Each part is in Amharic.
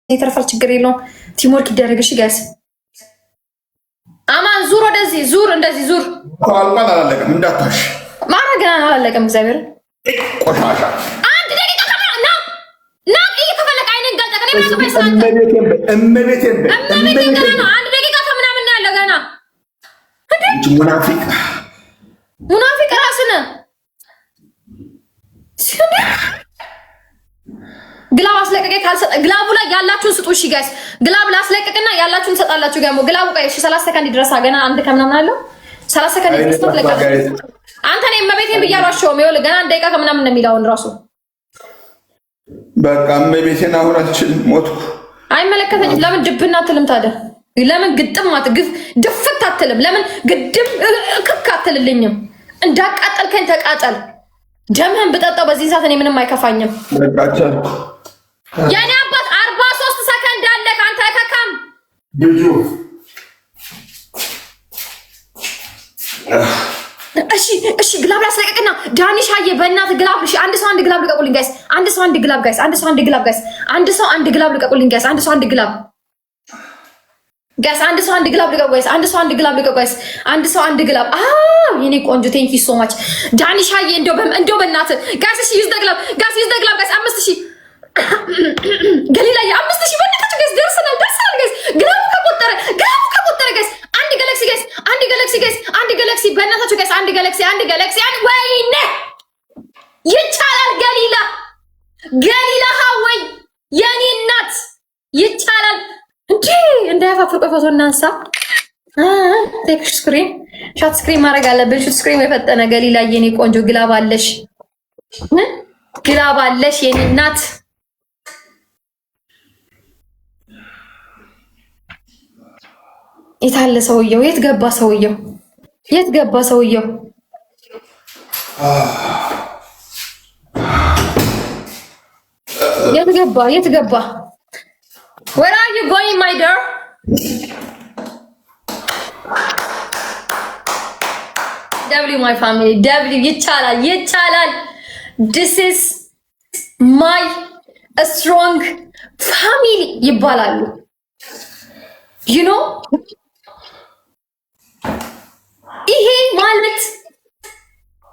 ይተርፋል። ችግር የለውም። Teamwork ይደረግ። እሺ guys፣ አማን ዙር፣ ወደዚህ ዙር፣ እንደዚህ ዙር። አልቋል፣ አላለቀም። እንዳታሽ ማራ ገና ነው፣ አላለቀም። እግዚአብሔር ቆሻሻ አንድ ደቂቃ ና ና፣ እየተፈለቀ አይንን ገልጠህ እኔ ምን አገባኝ ስላንተ። እመቤቴን በይ፣ እመቤቴን በይ፣ እመቤቴን ገና ነው። አንድ ደቂቃ ከምናምን ነው ያለው ገና። አንቺ ሙናፊቅ፣ ሙናፊቅ ራስህ ነህ። Glove አስለቀቀ ካልሰጠ glove ኡ ላይ ያላችሁን ስጡ። እሺ guys፣ Glove ላስለቀቅና ያላችሁን ትሰጣላችሁ። ገሞ glove ኡ ቆይ፣ እሺ 30 ሰከንድ ይድረሳ። ገና አንድ ከምናምን አለው። 30 ሰከንድ ይድረስ ነው ትለቃለህ። አንተ እኔ እመቤቴን ብዬ አልዋሸሁም። ይኸውልህ ገና አንድ ደቂቃ ከምናምን ነው የሚለው አሁን ራሱ። በቃ እመቤቴን አሁን አልችልም፣ ሞትኩ። አይመለከተኝም። ለምን ድብና አትልም ታዲያ? ለምን ግጥም አትግፍ ድፍት አትልም? ለምን ግድም ክክ አትልልኝም? እንዳቃጠልከኝ ተቃጠል። ደምህን ብጠጣው በዚህ ሰዓት እኔ ምንም አይከፋኝም። በቃ አልቻልኩ። የኔ አባት 43 ሰከንድ አለ። አንተ ከካም ልጁ እሺ እሺ፣ Glove ላስለቀቅና ዳኒሻዬ፣ በእናትህ glove። እሺ፣ አንድ ሰው አንድ glove ልቀቁልኝ guys። አንድ ሰው አንድ glove guys። አንድ ሰው አንድ glove guys። አንድ ሰው አንድ glove ልቀቁልኝ guys። አንድ ሰው አንድ glove guys። አንድ ሰው አንድ glove ልቀቁ guys። አንድ ሰው አንድ glove ልቀቁ guys። አንድ ሰው አንድ glove። አዎ የኔ ቆንጆ፣ thank you so much ዳኒሻዬ። እንደው በእናትህ guys። እሺ use the glove guys። Use the glove guys። 5000 ገሊላ፣ 5000 በእናታችሁ guys። ደርሰናል፣ ደርሰናል guys። Glove ኡ ከቆጠረ፣ glove ኡ ከቆጠረ guys፣ አንድ ጋላክሲ guys፣ አንድ ጋላክሲ guys፣ አንድ ጋላክሲ በእናታችሁ guys፣ አንድ ጋላክሲ፣ አንድ ጋላክሲ፣ አንድ። ወይኔ ይቻላል። ገሊላ፣ ገሊላ ሀወይ የኔ እናት ይቻላል። እንዴ እንዳያፋፍር፣ ቆይ ፎቶ እናንሳ። Take screen shot screen ማድረግ አለብን። Shot screen የፈጠነ። ገሊላ የኔ ቆንጆ፣ glove አለሽ፣ Glove አለሽ የኔ እናት። የት አለ ሰውየው? የት ገባ ሰውየው? የት ገባ ሰውየው? የት ገባ? የት ገባ? Where are you going, my dear? W my family W። ይቻላል፣ ይቻላል። This is my strong family ይባላሉ።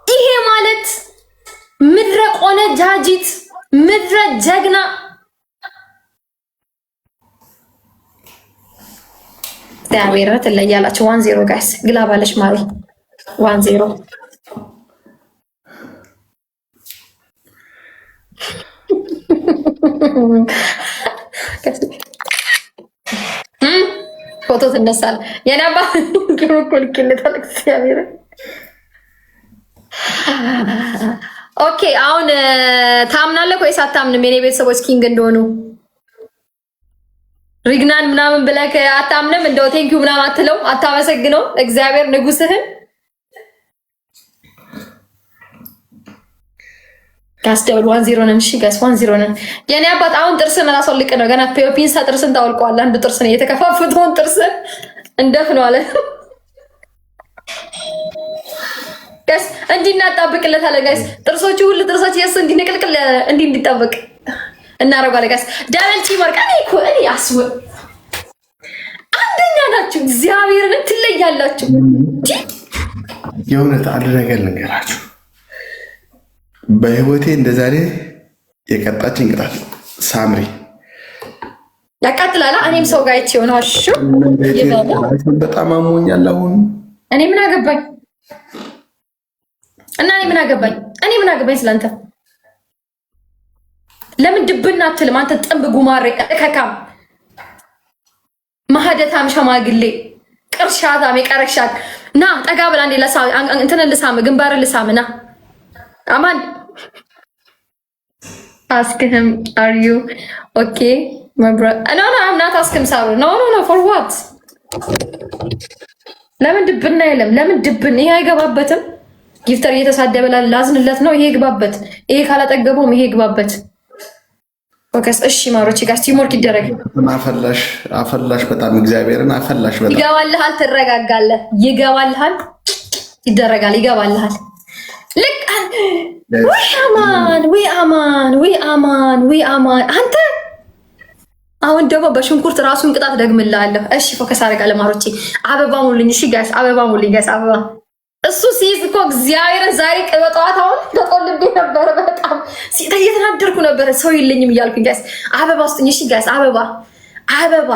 ይሄ ማለት ምድረ ቆነጃጅት፣ ምድረ ጀግና። እግዚአብሔር ትለያላችሁ። 1-0 guys። Glove አለሽ ማሪ፣ 1-0። ፎቶ ትነሳለህ። የኔ አባት እኮ ልኬለታል። እግዚአብሔር። Okay፣ አሁን ታምናለህ ወይስ አታምንም? የኔ ቤተሰቦች king እንደሆኑ ሪግናን ምናምን ብለህ አታምንም? እንደው thank you ምናምን አትለው? አታመሰግነው እግዚአብሔር ንጉስህን? Guys, double፣ 1-0 ነን። እሺ guys፣ 1-0 ነን። የኔ አባት አሁን ጥርስን ላስወልቅ ነው። ገና ፒንሳ ጥርስን ታወልቀዋለህ። አንዱ ጥርስን የተከፋፈተውን ጥርስን እንደፍነዋለን። Guys፣ እንዲህ እናጣብቅለታለን። Guys፣ ጥርሶቹ ሁሉ ጥርሶች የሱ እንዲህ ንቅልቅል እንዲህ እንዲጣበቅ እናደርገዋለን። Guys፣ double teamwork። እኔ እኮ እኔ አስወ አንደኛ ናችሁ። እግዚአብሔርን ትለያላችሁ። የእውነት አንድ ነገር ልንገራችሁ። በህይወቴ እንደ ዛሬ የቀጣችን ቅጣት ሳምሪ ያቃጥላላ። እኔም ሰው ጋር አይቼው ነው። እሺ። በጣም አሞኛል አሁን። እኔ ምን አገባኝ? እና እኔ ምን አገባኝ? እኔ ምን አገባኝ ስላንተ? ለምን ድብና አትልም? አንተ ጥንብ ጉማሬ፣ እከካም፣ ማህደታም፣ ሸማግሌ፣ ቅርሻታም፣ የቀረሻት። ና ጠጋ ብላ እንዴ እንትን ልሳም፣ ግንባር ልሳም። ና አማን። Ask him, are you okay, my brother? No, no, I'm not ask him. Sorry, no, no, no. For what? ለምን ድብና የለም? ለምን ድብን? ይሄ አይገባበትም። Gifter እየተሳደበ ላዝንለት ነው። ይሄ ይግባበት። ይሄ ካላጠገበውም ይሄ ይግባበት። Focus። እሺ ማሮች ጋር teamwork ይደረግ። አፈላሽ፣ አፈላሽ፣ በጣም እግዚአብሔርን አፈላሽ። በጣም ይገባልሃል። ትረጋጋለህ። ይገባልሃል። ይደረጋል። ይገባልሃል። ልክ ወይ አማን፣ ወይ አማን፣ ወይ አማን፣ ወይ አማን፣ አንተ አሁን ደግሞ በሽንኩርት ራሱን ቅጣት ደግምልሃለሁ። እሺ focus አደርጋለሁ። ማሮቼ አበባ ሙሉኝ። እሺ guys አበባ ሙሉኝ። Guys አበባ እሱ ሲይዝ እኮ እግዚአብሔርን ዛሬ በጠዋት አሁን ተቆልቤ ነበረ። በጣም እየተናደርኩ ነበረ። ሰው የለኝም እያልኩኝ guys አበባ ስጡኝ። እሺ guys አበባ አበባ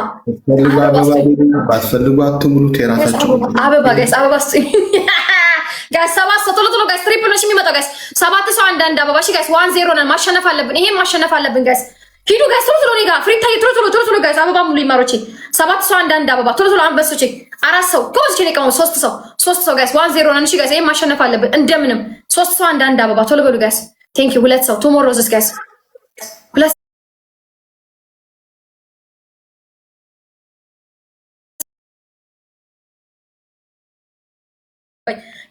ባትፈልጉ አትሙሉት። የራሳቸው አበባ guys አበባ ስጡኝ። Guys ሰባት ሰው ቶሎ ቶሎ guys፣ triple ነው የሚመጣው guys። ሰባት ሰው አንድ አንድ አበባ። እሺ guys 1-0 ነን። ማሸነፍ አለብን። ይሄን ማሸነፍ አለብን guys። ሂዱ guys ቶሎ ቶሎ፣ እኔ ጋር ፍሪታ ቶሎ ቶሎ ቶሎ ቶሎ guys አበባ ሙሉ ይማሮቼ። ሰባት ሰው አንድ አንድ አበባ ቶሎ ቶሎ አንበሶቼ። አራት ሰው ጎበዞቼ ነው የቀመው። ሶስት ሰው፣ ሶስት ሰው guys፣ 1-0 ነን። እሺ guys ይሄን ማሸነፍ አለብን እንደምንም። ሶስት ሰው አንድ አንድ አበባ ቶሎ በሉ guys። Thank you። ሁለት ሰው፣ two more roses guys። ሁለት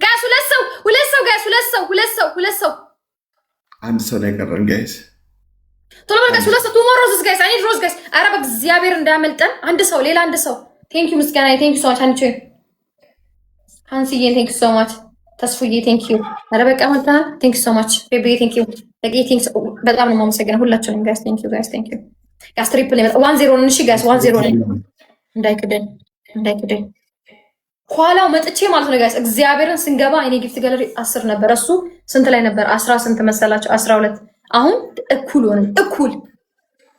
guys፣ ሁለት ሰው፣ ሁለት ሰው guys፣ ሁለት ሰው፣ ሁለት ሰው፣ ሁለት ሰው። አንድ ሰው ነው የቀረን guys። ቶሎ በል guys፣ ሁለት ሰው፣ two more roses guys። I need rose guys። ኧረ በእግዚአብሔር እንዳያመልጠን። አንድ ሰው፣ ሌላ አንድ ሰው። Thank you ምስጋና፣ thank you so much። አንቺ ሃንስዬ thank you so much። ተስፉዬ thank you። ኧረ በቃ መጣ። Thank you so much baby፣ thank you ለቂ፣ thank በጣም ነው የማመሰግነው ሁላችሁንም guys። Thank you guys፣ thank you guys። Triple ይመጣ፣ 1-0 ነን። እሺ guys 1-0 ነን። እንዳይክደን እንዳይክደን ኋላው መጥቼ ማለት ነው guys። እግዚአብሔርን ስንገባ እኔ gift gallery 10 ነበር፣ እሱ ስንት ላይ ነበር? 10 ስንት መሰላቸው? 12። አሁን እኩል ሆነን፣ እኩል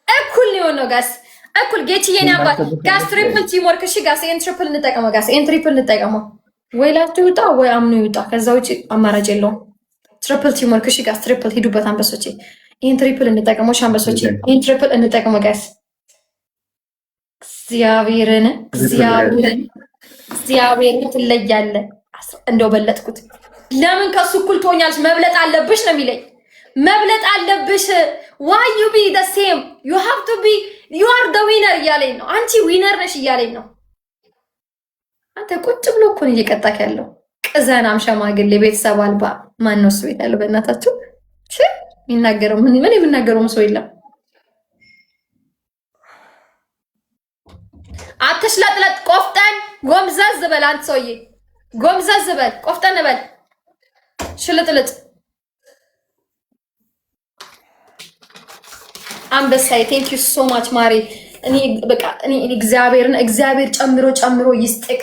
እኩል ነው የሆነው guys፣ እኩል። ጌችዬ የኔ አባት guys፣ triple teamwork። እሺ guys ይሄን triple እንጠቀመው guys፣ ይሄን triple እንጠቀመው። ወይ ላፍቶ ይውጣ ወይ አምኖ ይውጣ። ከዛ ውጭ አማራጭ የለውም። Triple teamwork። እሺ guys triple ሂዱበት አንበሶቼ። ይሄን triple እንጠቀመው። እሺ አንበሶቼ ይሄን triple እንጠቀመው guys። እግዚአብሔርን እግዚአብሔርን እግዚአብሔርን ትለያለህ። እንደው በለጥኩት። ለምን ከሱ እኩል ትሆኛለሽ? መብለጥ አለብሽ ነው የሚለኝ። መብለጥ አለብሽ። Why you be the same? You have to be, you are the winner እያለኝ ነው። አንቺ winner ነሽ እያለኝ ነው። አንተ ቁጭ ብሎ እኮ ነው እየቀጣክ ያለው። ቅዘናም ሸማግሌ ቤተሰብ አልባ። ማን ነው እሱ ቤት ያለው? በእናታችሁ የሚናገረው ምን ምን የሚናገረውም ሰው የለም። አትሽለጥለጥ፣ ቆፍጠን ጎምዘዝ በል። አንተ ሰውዬ ጎምዘዝ በል፣ ቆፍጠን በል፣ ሽልጥልጥ። አንበሳዬ thank you so much ማሬ። እኔ በቃ እኔ እግዚአብሔርን እግዚአብሔር ጨምሮ ጨምሮ ይስጥክ።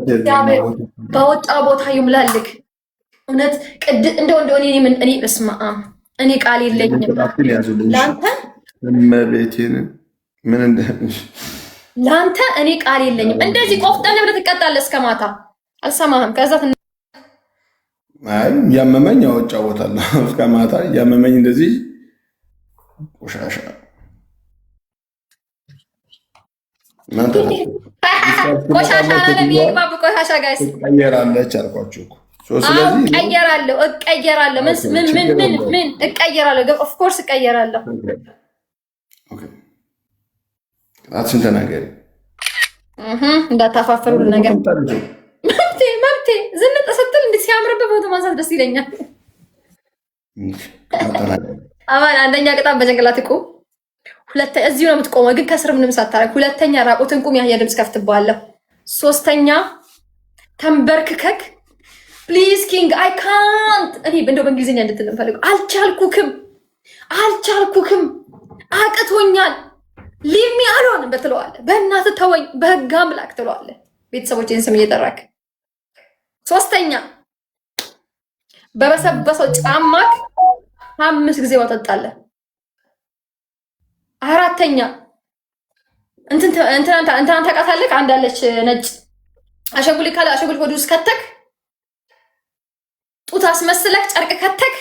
እግዚአብሔር በወጣ ቦታ ይሙላልክ። እውነት ቅድ እንደው እንደው እኔ ምን እኔ በስመ አብ እኔ ቃል የለኝም ለአንተ። እመቤቴን ምን እንደ ለአንተ እኔ ቃል የለኝም። እንደዚህ ቆፍጠን ብለህ ትቀጣለህ እስከ ማታ። አልሰማህም። ከዛ አይ እያመመኝ ያው እጫወታለሁ እስከ ማታ እያመመኝ እንደዚህ ቆሻሻ እናንተ ቆሻሻ አላለም። ይግባብ ቆሻሻ guys ትቀየራለች አልኳችሁ እኮ። ስለዚህ እቀየራለሁ፣ እቀየራለሁ። ምን ምን ምን ምን እቀየራለሁ። Of course እቀየራለሁ። ቅጣትሽን ተናገሪ። እንዳታፋፍሩ ነገር መብቴ መብቴ። ዝንጥ ስትል እንዲህ ሲያምርብህ ፎቶ ማንሳት ደስ ይለኛል። አማን አንደኛ ቅጣት በጭንቅላት ቁም። ሁለተኛ እዚሁ ነው የምትቆመው፣ ግን ከስር ምንም ሳታረግ። ሁለተኛ ራቁትን ቁም፣ ያህያ ድምፅ ከፍትባለሁ። ሶስተኛ ተንበርክከክ ፕሊዝ ኪንግ አይ ካንት። እኔ እንደው በእንግሊዝኛ እንድትል እንፈልገው። አልቻልኩክም፣ አልቻልኩክም፣ አቅቶኛል፣ leave me alone በትለዋለህ። በእናትህ ተወኝ፣ በህግ አምላክ ትለዋለህ። ቤተሰቦችን ስም እየጠራክ። ሶስተኛ በበሰበሰው ጫማክ 5 ጊዜ ዋጠጣለህ። አራተኛ እንትናን ታውቃታለህ? አንድ አለች ነጭ አሻንጉሊት ካለ አሻንጉሊት ሆድ ውስጥ ከተክ ጡት አስመስለክ ጨርቅ ከተክ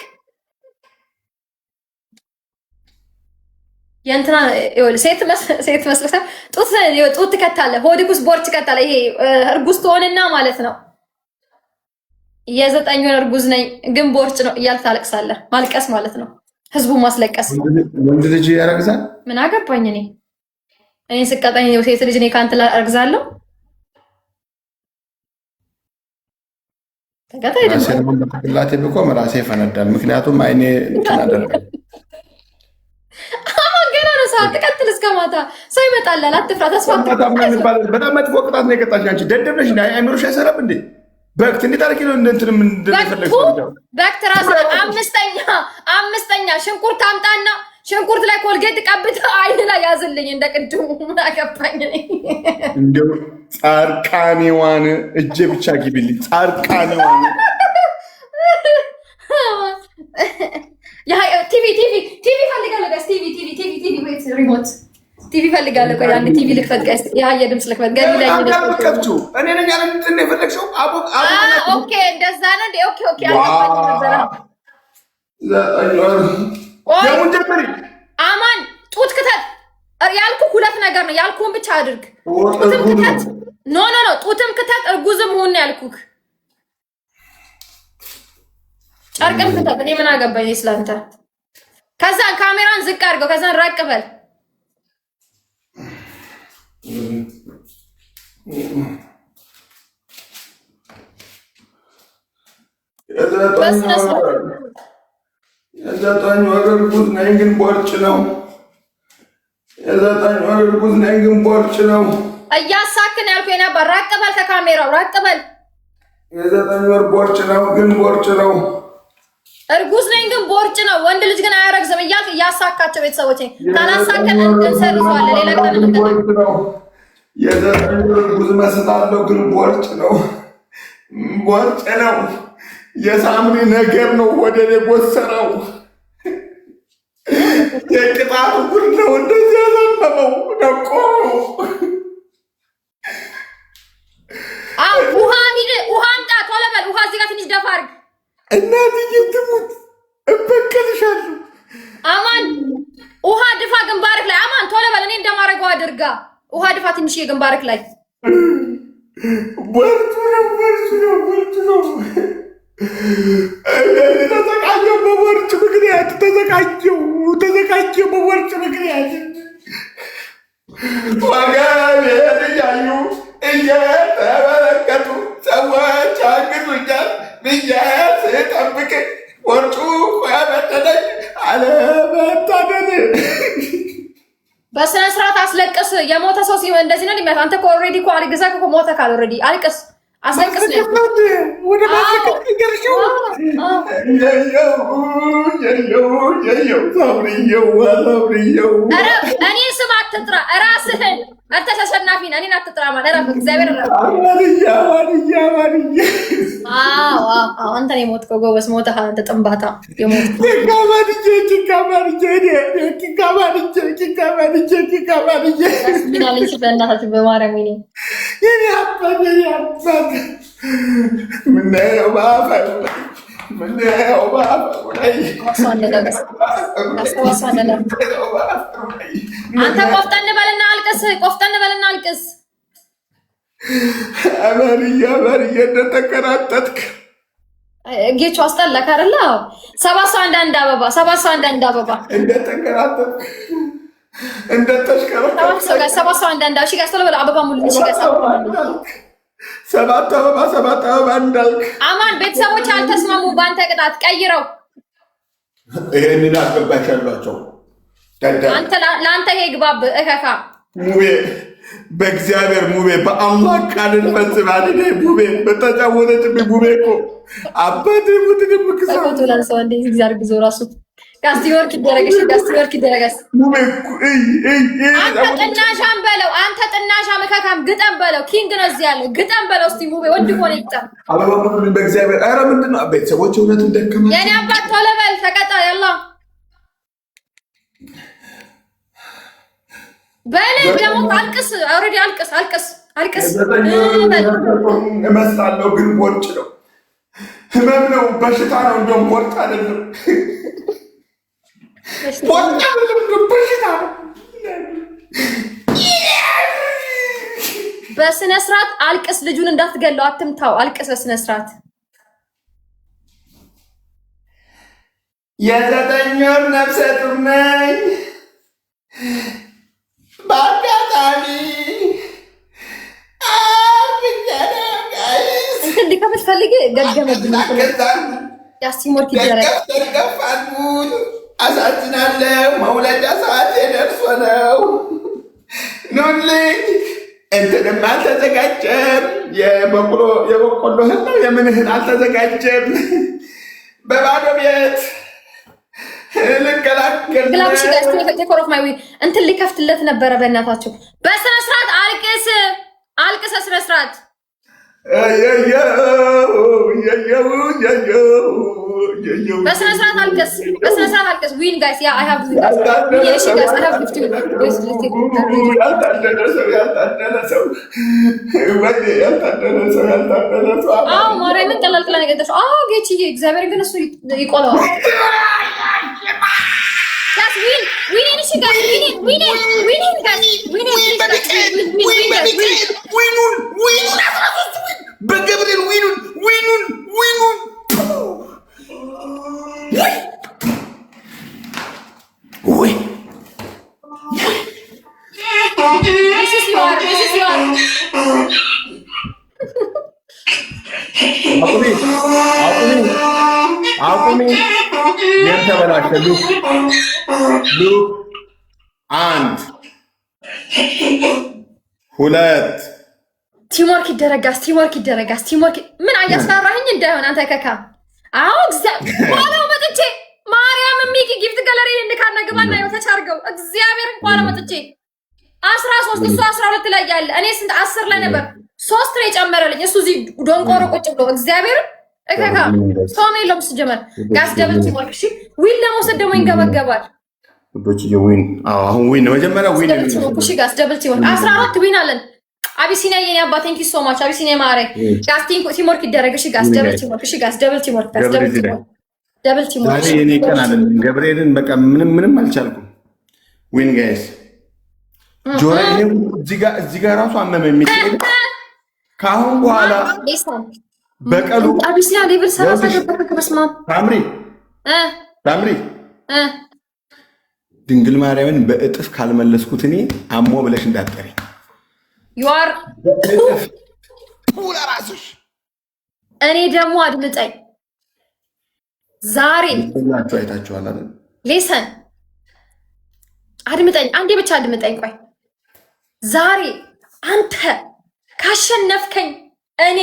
የእንትና ሴት ሴት መስለህ ጡት ጡት ትከታለህ፣ ሆድክ ውስጥ ቦርጭ ትከታለህ። ይሄ እርጉዝ ትሆንና ማለት ነው የ9 ወር እርጉዝ ነኝ ግን ቦርጭ ነው እያልክ ታለቅሳለህ። ማልቀስ ማለት ነው፣ ህዝቡ ማስለቀስ። ወንድ ልጅ ያረግዛል? ምን አገባኝ እኔ። እኔ ስቀጠኝ ሴት ልጅ እኔ ከአንተ አረግዛለሁ? ራሴ ብቆም ራሴ ይፈነዳል። ምክንያቱም አይኔ እንትን አደረገ። አሁን ገና ነው ሰዓት፣ ትቀጥል እስከ ማታ። ሰው ይመጣላል። አትፍራ፣ ተስፋ በጣም መጥፎ ቅጣት ነው የቀጣሽ። አንቺ ደደብ ነሽ። አይምሮሽ አይሰራም እንዴ? በክት እንዴት አድርጌ ነው እንትን እንደፈለግሽ በክት ራስ። አምስተኛ አምስተኛ ሽንኩርት አምጣና ሽንኩርት ላይ ኮልጌት ቀብተህ አይን ላይ ያዝልኝ እንደ ቅድሙ። ምን አገባኝ እኔ። እንደው ጻርቃኔዋን እጄ ብቻ ግቢልኝ። ጻርቃኔዋን TV TV TV ፈልጋለሁ guys። TV TV TV TV wait remote TV ፈልጋለሁ። ቆይ አንድ ቲቪ ልክፈት guys። የሀየ ድምፅ ልክፈት። ገሊ ላይ ከፍቺው እኔ ነኝ ያለ እንትን ነው የፈለግሽው? አቦ አቦ Okay፣ እንደዛ ነው እንዴ? Okay okay፣ አልገባኝም ነበረ። ደሙን ጀምሪ። አማን ጡት ክተት ያልኩ ሁለት ነገር ነው ያልኩህን ብቻ አድርግ። ጡትም ክተት። No no no፣ ጡትም ክተት እርጉዝም ሁን ነው ያልኩህ። ጨርቅም ክተት። እኔ ምን አገባኝ ስላንተ። ከዛን ካሜራን ዝቅ አድርገው፣ ከዛን ራቅ በል። የዘጠኝ ወር እርጉዝ ነኝ ግን ቦርጭ ነው። የ9 ወር እርጉዝ ነኝ ግን ቦርጭ ነው። እያሳክን ያልኩህ የነበር ራቅ በል፣ ከካሜራው ራቅ በል። የ9 ወር ቦርጭ ነው ግን ቦርጭ ነው። እርጉዝ ነኝ ግን ቦርጭ ነው። ወንድ ልጅ ግን አያረግዝም እያልክ እያሳካቸው ቤተሰቦች ካላሳከን እንሰርዘዋለን። ሌላ ቀን እንቀጣለን። የ9 ወር እርጉዝ መስላለሁ ግን ቦርጭ ነው። ቦርጭ ነው። የሳምሪ ነገር ነው ወደ እኔ ጎሰረው። የቅጣቱ ጉድ ነው እንደዚህ ያዘነበበው ደቆ። አዎ ውሃ ሂድ፣ ውሃ አምጣ፣ ቶሎ በል። ውሃ እዚህ ጋር ትንሽ ደፋ አድርግ። እናትዬ ትሙት እበቀልሻለሁ። አማን ውሃ ድፋ ግንባርክ ላይ። አማን ቶሎ በል። እኔ እንደማደርገው አድርጋ። ውሃ ድፋ ትንሽ ግንባርክ ላይ። ቦርጩ ነው ቦርጩ ነው ቦርጩ ነው። ተዘቃየው በቦርጭ ምክንያት ተዘቃየው ተዘቃየው በቦርጭ ምክንያት ወገቤን እያዩ እየተመለከቱ ሰዎች አግዙኛል ብዬ ስጠብቅ ቦርጩ ያበደለኝ አለመታደል። በስነ ስርዓት አስለቅስ። የሞተ ሰው ሲሆን እንደዚህ ነው የሚያት። አንተ እኮ already እኮ አርግዘህ እኮ ሞተካል። Already አልቅስ፣ አስለቅስ ነው ያልኩህ። ወደ ማስለቀስ ንገርሽው። ኧረ እኔን ስም አትጥራ፣ እራስህን አንተ ተሸናፊ ነህ። እኔን አትጥራ ማለት እረፍ፣ እግዚአብሔር እረፍ። አዎ አዎ፣ አንተ ነው የሞትከው። ጎበዝ ሞተሃል። አንተ ጥንባታ የሞትከው ምን አለኝ? በእናታችሁ በማርያም ወይኔ አንተ ቆፍጠን በልና አልቅስ፣ ቆፍጠን በልና አልቅስ። አማርዬ አማርዬ እንደተከራተትክ ጌቹ አስጠላክ አይደለ? ሰባት ሰው አንዳንድ አበባ፣ ሰባት ሰው አንዳንድ አበባ፣ እንደተንከራተትክ እንደተሽከረከርክ ሰባት ሰው አንዳንድ አበባ። እሺ guys ቶሎ በለው አበባ ሙሉ። እሺ guys አበባ ሙሉ። ሰባት አበባ ሰባት አበባ እንዳልክ አማን ቤተሰቦች አልተስማሙ በአንተ ቅጣት ቀይረው። ይሄንን አስገባሽ ያሏቸው አንተ ለአንተ ይሄ ግባብ እከካ ሙቤ በእግዚአብሔር ሙቤ በአላህ ቃልን ፈጽማል። እኔ ሙቤ በተጫወተችብኝ ሙቤ እኮ አባቴ ሙት ድምክሰ ሰው እንደ እግዚአብሔር ግዞ ራሱ guys teamwork ይደረግ። እሺ guys teamwork ይደረግ። ሙቤ እኮ እይ እይ እይ አንተ ጥናሻም በለው፣ አንተ ጥናሻም እከካም ግጠም በለው። King ነው እዚህ ያለው ግጠም በለው። እስቲ ሙቤ ወንድ ሆነ ይግጠም። አበባ ሙሉልኝ በእግዚአብሔር። ኧረ ምንድን ነው ቤተሰቦች እውነትም ደከመ። የኔ አባት ቶሎ በል ተቀጣ። ያላ በል ደግሞ አልቅስ። Already አልቅስ፣ አልቅስ፣ አልቅስ። እመስላለሁ ግን ቦርጭ ነው፣ ህመም ነው፣ በሽታ ነው። እንደውም ቦርጭ አይደለም፣ ቦርጭ አይደለም፣ እንደውም በሽታ ነው። በስነ ስርዓት አልቅስ። ልጁን እንዳትገለው አትምታው። አልቅስ በስነ ስርዓት። የ9 ወር ነፍሰ ጡር ነኝ። በአጋጣሚ እንትን ሊከፍት ፈልጌ ገገመብኝ። Guys teamwork ይደረግ። ደገፍ ደገፍ አድርጉት። አሳዝናለሁ። መውለጃ ሰዓት ደርሶ ነው። ኑልኝ። እንትንም አልተዘጋጀም። የበቆሎ እህል ነው የምን እህል አልተዘጋጀም። በባዶ ቤት ልገላገል Glove እሺ guys፣ take off my win። እንትን ሊከፍትለት ነበረ። በእናታችሁ በስነ ስርዓት አልቅስ፣ አልቅሰ ስነ ስርዓት። እየየው እየየው እየየው እየየው። በስነ ስርዓት አልቅስ፣ በስነ ስርዓት አልቅስ። Win guys፣ yeah, I have win guys። Win እሺ guys፣ I have 50 win። ያልታደለ ሰው፣ ያልታደለ ሰው፣ ወይኔ ያልታደለ ሰው፣ ያልታደለ ሰው። አዎ ማርያምን ቀላል ቀላል ነገር ተሽ። አዎ ጌችዬ፣ እግዚአብሔር ግን እሱ ይቆለዋል። Guys, win, win እሺ guys፣ win, win, win guys፣ win። Win በሚካኤል፣ win በሚካኤል፣ win ኡን፣ win ኡን፣ 13 win በገብርኤል፣ win ኡን፣ win ኡን፣ win ኡን ወይ ወይ። This is your this is your አቁሚ፣ አቁሚ፣ አቁሚ። Game ተበላሸ። Look, look፣ አንድ፣ ሁለት። Teamwork ይደረጋስ፣ teamwork ይደረጋስ፣ teamwork። ምን እያስፈራኸኝ እንዳይሆን አንተ ከካ። አዎ እግዚአብሔር ኋላው መጥቼ ማርያም ሚኪ gift gallery እንካና ግባና ይኸው ተቻርገው እግዚአብሔርን ኋላ መጥቼ 13፣ እሱ 12 ላይ ያለ፣ እኔ ስንት 10 ላይ ነበር። ሶስት ነው የጨመረልኝ እሱ እዚህ ዶንቆሮ ቁጭ ብሎ። እግዚአብሔርን እከካ ሰውም የለውም ስጀመር። Guys, double teamwork እሺ። Win ለመውሰድ ደግሞ ይንገበገባል። ውዶች win፣ አሁን win መጀመሪያ win። Double teamwork እሺ guys፣ double teamwork። 14 win አለን። አቢሲኒያ የኔ አባ፣ thank you so much አቢሲኒያ ማሬ። Guys, teamwork ይደረግ እሺ guys፣ double teamwork እሺ guys፣ double teamwork guys፣ double teamwork፣ double teamwork። ዛሬ የኔ ቀን አይደለም። ገብርኤልን በቃ ምንም ምንም አልቻልኩም። Win guys። ጆሮ እዚህ ጋር ራሱ አመመኝ። የሚካኤል ከአሁን በኋላ በቀሉ አቢሲኒያ level 30 ገባ። በስመ አብ። ታምሪ፣ ታምሪ፣ ድንግል ማርያምን በእጥፍ ካልመለስኩት እኔ አሞ ብለሽ እንዳትጠሪ። You are በእጥፍ ለራስሽ። እኔ ደግሞ አድምጠኝ ዛሬ ሁላችሁ አይታችኋል አይደል? Listen፣ አድምጠኝ፣ አንዴ ብቻ አድምጠኝ። ቆይ፣ ዛሬ አንተ ካሸነፍከኝ፣ እኔ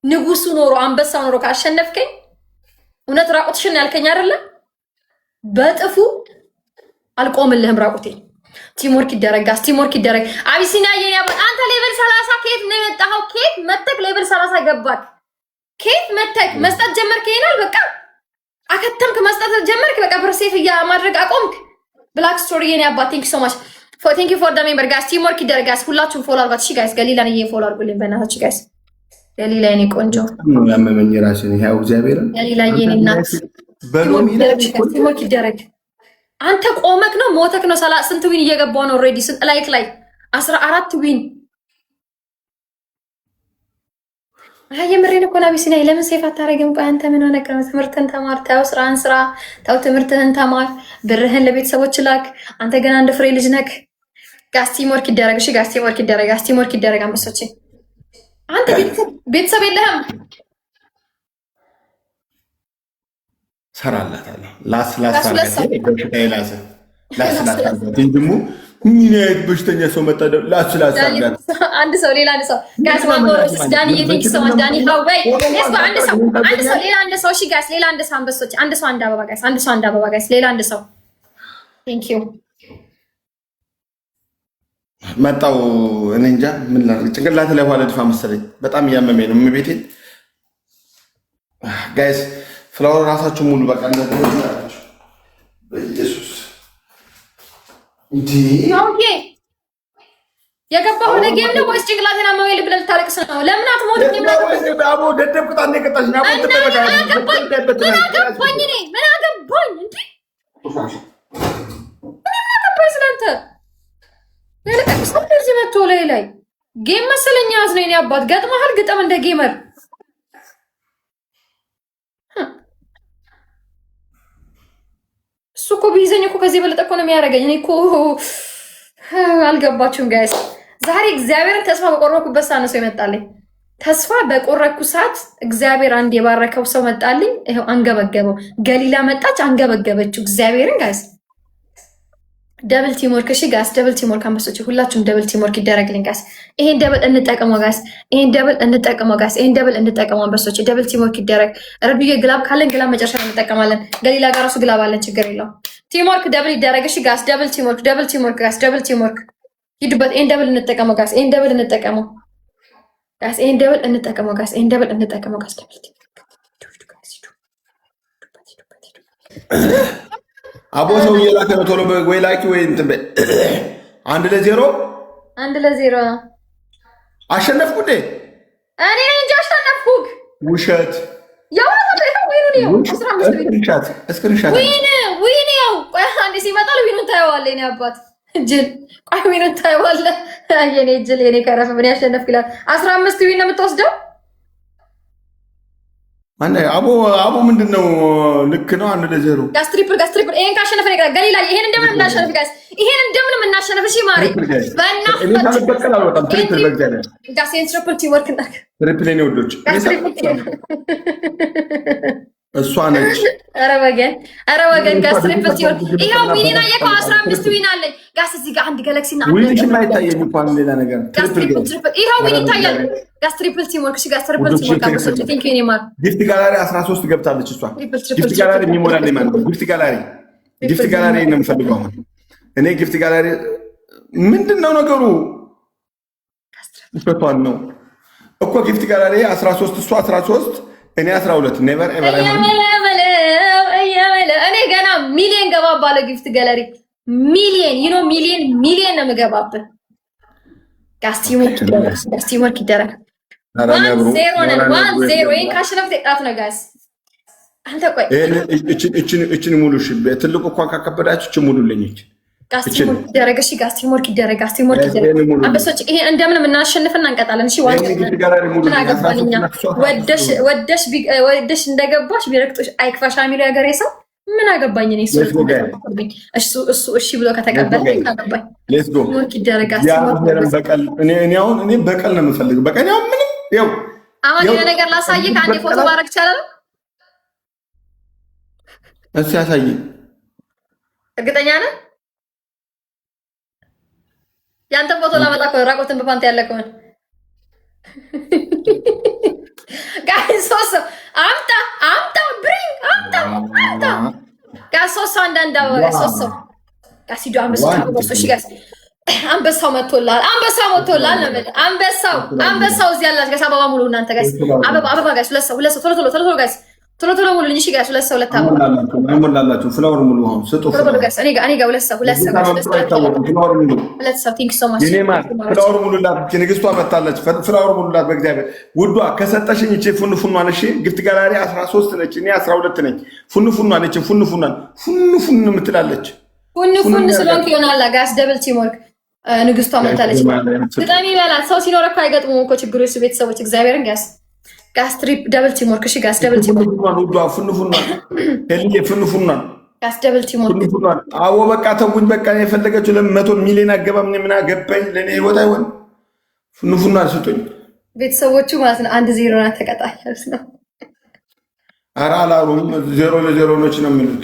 ንጉሱ ኖሮ አንበሳው ኖሮ ካሸነፍከኝ፣ እውነት ራቁትሽን ያልከኝ አይደለም፣ በጥፉ አልቆምልህም ራቁቴ። Teamwork ይደረግ guys፣ teamwork ይደረግ። አቢሲኒያ የኔ አባት፣ አንተ level 30 ከየት ነው የመጣኸው? ከየት መተክ level 30 ገባክ? ከየት መተክ መስጠት ጀመርክ? ይሄናል በቃ አከተምክ፣ መስጠት ጀመርክ። በቃ ብር save ማድረግ አቆምክ። Black Story የኔ አባት፣ thank you so much, thank you for the member። Guys, teamwork ይደረግ guys፣ ሁላችሁም follow አድርጓት። እሺ guys፣ ገሊላን እዬ follow አድርጉልኝ በእናታችሁ guys። ገሊላ የኔ ቆንጆ። ነው ያመመኝ ራሴን፣ ያው እግዚአብሔርን። ገሊላ የኔ እናት። በሎሚ ላይ Teamwork ይደረግ። አንተ ቆመክ ነው ሞተክ ነው? ስንት win እየገባው ነው already? ስንት like 14 win። አይ የምሬን እኮ ነው። አቢሲኒያ ለምን save አታደርግም? ቆይ አንተ ምን ሆነህ ነው? ትምህርትህን ተማር፣ ተው ስራህን ስራ፣ ተው ትምህርትህን ተማር፣ ብርህን ለቤተሰቦች ላክ። አንተ ገና አንድ ፍሬ ልጅ ነክ። Guys, teamwork ይደረግ። እሺ guys, teamwork ይደረግ። Guys, teamwork ይደረግ። አንበሶቼ፣ አንተ ቤተሰብ የለህም? ሰራላታለሁ። ላስ ላስ በሽታ ላሰ ላስ ላስ አድርጋት። ደግሞ ምን አይነት በሽተኛ ሰው መጣ? ላስ ላስ አድርጋት። አንድ ሰው፣ ሌላ አንድ ሰው guys፣ one more። ዳኒ፣ thank you so much ዳኒ። How ወይ let's go። አንድ ሰው፣ አንድ ሰው፣ ሌላ አንድ ሰው። እሺ guys፣ ሌላ አንድ ሰው። አንበሶች፣ አንድ ሰው አንድ አበባ guys፣ አንድ ሰው አንድ አበባ guys፣ ሌላ አንድ ሰው። Thank you። መጣው። እኔ እንጃ ምን ላድርግ። ጭንቅላት ላይ ውሃ ልድፋ መሰለኝ። በጣም እያመመኝ ነው። ቤቴን guys፣ flower ራሳችሁ ሙሉ። በቃ እንደዚህ በኢየሱስ እንዲህ። Okay፣ የገባሁ ለ game ነው ወይስ ጭንቅላቴን አመመኝ ብለህ ልታለቅስ ነው? ለምን አትሞትም? አቦ ደደብ ቅጣት ነው የቀጣሽኝ። አቦ ምን አገባኝ እኔ? ምን አገባኝ እንዴ? ምን አገባኝ ስለአንተ? ያለቀቅስ እንደዚህ መጥቶ ላይ ላይ game መሰለኝ ያዝ ነው። የኔ አባት ገጥመሃል፣ ግጠም እንደ gamer። እሱ እኮ ቢይዘኝ እኮ ከዚህ የበለጠ እኮ ነው የሚያደርገኝ። እኔ እኮ አልገባችሁም guys። ዛሬ እግዚአብሔርን ተስፋ በቆረኩበት ሰዓት ነው ሰው ይመጣልኝ። ተስፋ በቆረኩ ሰዓት እግዚአብሔር አንድ የባረከው ሰው መጣልኝ። ይኸው አንገበገበው። ገሊላ መጣች፣ አንገበገበችው እግዚአብሔርን። Guys, double teamwork እሺ guys፣ double teamwork። አንበሶች ሁላችሁም double teamwork ይደረግልኝ guys። ይሄን double እንጠቀመው guys። ይሄን double እንጠቀመው guys። ይሄን double እንጠቀመው አንበሶች። Double teamwork ይደረግ። ረዱዬ glove ካለን glove መጨረሻ ላይ እንጠቀማለን። ገሊላ ጋር ራሱ glove አለን፣ ችግር የለውም። Teamwork double ይደረግ። እሺ guys፣ double teamwork፣ double teamwork guys፣ double teamwork ሂዱበት። ይሄን double እንጠቀመው guys፣ ይሄን double እንጠቀመው guys፣ ይሄን double እንጠቀመው guys፣ ይሄን double እንጠቀመው guys። Double teamwork ሂዱ guys፣ ሂዱ፣ ሂዱበት፣ ሂዱበት፣ ሂዱ። አቦ ሰው እየላከ ነው። ቶሎ ወይ ላኪ ወይ እንትን በይ። 1-0። 1-0 ነው። አሸነፍኩ እንዴ? እኔ ነኝ እንጂ አሸነፍኩህ። ውሸት። የእውነት ይኸው win ኡን ይኸው 15 win። Screenshot፣ screenshot። Win win ያው ቆይ አንዴ ሲመጣ win ኡን ታየዋለህ። የኔ አባት ጅል፣ ቆይ win ኡን ታየዋለህ። የኔ ጅል፣ የኔ ከረፈ ምን ያሸነፍክ ይላል። 15 win ነው የምትወስደው። ማነው? አቦ፣ አቦ ምንድን ነው? ልክ ነው። 1-0። Guys, triple guys፣ triple። ይሄን ካሸነፈ ነው ገሊላ። ይሄን እንደምንም እናሸንፍ guys። ይሄን እንደምንም እናሸንፍ። እሺ ማሬ። Triple guys። በእናትህ። እኔ ሳልበቀል አልወጣም። Triple በእግዚአብሔር። Guys፣ ይሄን triple teamwork እናድርግ። Triple የኔ ውዶች። Guys, triple team። እሷ ነች። ኧረ ወገን፣ ኧረ ወገን፣ guys, triple teamwork። ይኸው win ኤን አየከው? 15 win አለኝ guys። እዚህ ጋር አንድ ጋላክሲ እና አንድ Win ሽማ አይታየኝ እንኳን ሌላ ነገር። Guys። Triple Triple Guys። Triple። ይኸው win ይታያል guys። Triple teamwork። እሺ guys፣ triple teamwork። አበሶች thank you ኔማር። Gift gallery 13 ገብታለች እሷ። Triple, triple። Gift gallery የሚሞላልኝ ማለት ነው። Gift gallery፣ gift gallery ነው የምፈልገው አሁን እኔ። Gift gallery ምንድን ነው ነገሩ? ውሸቷን ነው እኮ። Gift gallery 13፣ እሷ 13፣ እኔ 12። Never ever አይሆንም። እኔ ገና ሚሊየን ገባባለሁ። Gift gallery ሚሊየን፣ you know፣ ሚሊየን ሚሊየን ነው የምገባብህ። Guys, teamwork ይደረግ። Guys, teamwork ይደረግ። 1-0 ነን። 1-0። ይሄን ካሸነፍክ ቅጣት ነው guys። አንተ ቆይ። እችን ሙሉ። እሺ፣ ትልቁ እንኳን ካከበዳችሁ እችን ሙሉልኝ። እችን Guys, teamwork ይደረግ። እሺ guys, teamwork ይደረግ። Guys, teamwork ይደረግ። አንበሶች ይሄን እንደምንም እናሸንፍና እንቀጣለን። እሺ one ምን አገባን እኛ። ወደሽ ወደሽ ወደሽ እንደገባሽ ቢረግጦሽ አይክፋሽ የሚለው ያገሬ ሰው። ምን አገባኝ እኔ እሱ እሱ እሺ ብሎ ከተቀበለ ምን አገባኝ። Let's go። Teamwork ይደረግ። Guys። በቀል እኔ አሁን እኔ በቀል ነው የምፈልገው። በቀል አሁን ምንም ይኸው። አሁን የሆነ ነገር ላሳይህ። አንዴ ፎቶ ማድረግ ይቻላል? እሱ ያሳየኝ። እርግጠኛ ነህ? ያንተን ፎቶ ላመጣ እኮ ራቆትን በፓንት ያለ ከሆነ። Guys፣ ሶስት ሰው አምጣ፣ አምጣ፣ bring፣ አምጣ፣ አምጣ guys። ሶስት ሰው አንዳንድ አበባ guys። ሶስት ሰው guys ሂዱ። አንበሳው አበባ። እሺ guys፣ አንበሳው መጥቶልሃል። አንበሳው መጥቶልሃል ነው የምልህ። አንበሳው፣ አንበሳው እዚህ ያላችሁ guys አበባ ሙሉ እናንተ guys። አበባ፣ አበባ guys። ሁለት ሰው፣ ሁለት ሰው፣ ቶሎ ቶሎ፣ ቶሎ ቶሎ guys፣ ቶሎ ቶሎ ሙሉልኝ። እሺ guys፣ ሁለት ሰው ሁለት አበባ። አይሞላላችሁ። Flower ሙሉ አሁን ስጡ። ቶሎ ቶሎ guys። እኔ ጋር ሁለት ሰው፣ ሁለት ሰው guys፣ Flower ሙሉ። ሁለት ሰው። Thank so much። የኔ ማር flower ሙሉላት። ንግስቷ መታለች። Flower ሙሉላት። በእግዚአብሔር ውዷ ከሰጠሽኝ እቺ ፉን ፉኗን። እሺ gift gallery 13 ነች፣ እኔ 12 ነኝ። ፉን ፉኗን፣ እቺ ፉን ፉኗን፣ ፉን ፉን የምትላለች። ፉን ፉን ስለሆንክ ይሆናል። Guys, double teamwork። ንግስቷ መታለች። ግጠሚ በላት። ሰው ሲኖር እኮ አይገጥሙም እኮ ችግሩ የሱ ቤተሰቦች። እግዚአብሔርን guys፣ guys፣ double teamwork። እሺ guys, double teamwork። ውዷ ፉን ፉኗን ሄልዬ ፉን ፉኗን። Guys, double teamwork። ፉን ፉኗን። አዎ በቃ ተውኝ። በቃ የፈለገችው ለመቶ ሚሊዮን አገባም። እኔ ምን አገባኝ? ለእኔ ህይወት አይሆን። ፉን ፉኗን ስጡኝ። ቤተሰቦቹ ማለት ነው። 1-0 ናት ተቀጣይ ነው። ኧረ አላሉም። 0-0 ነች ነው የሚሉት።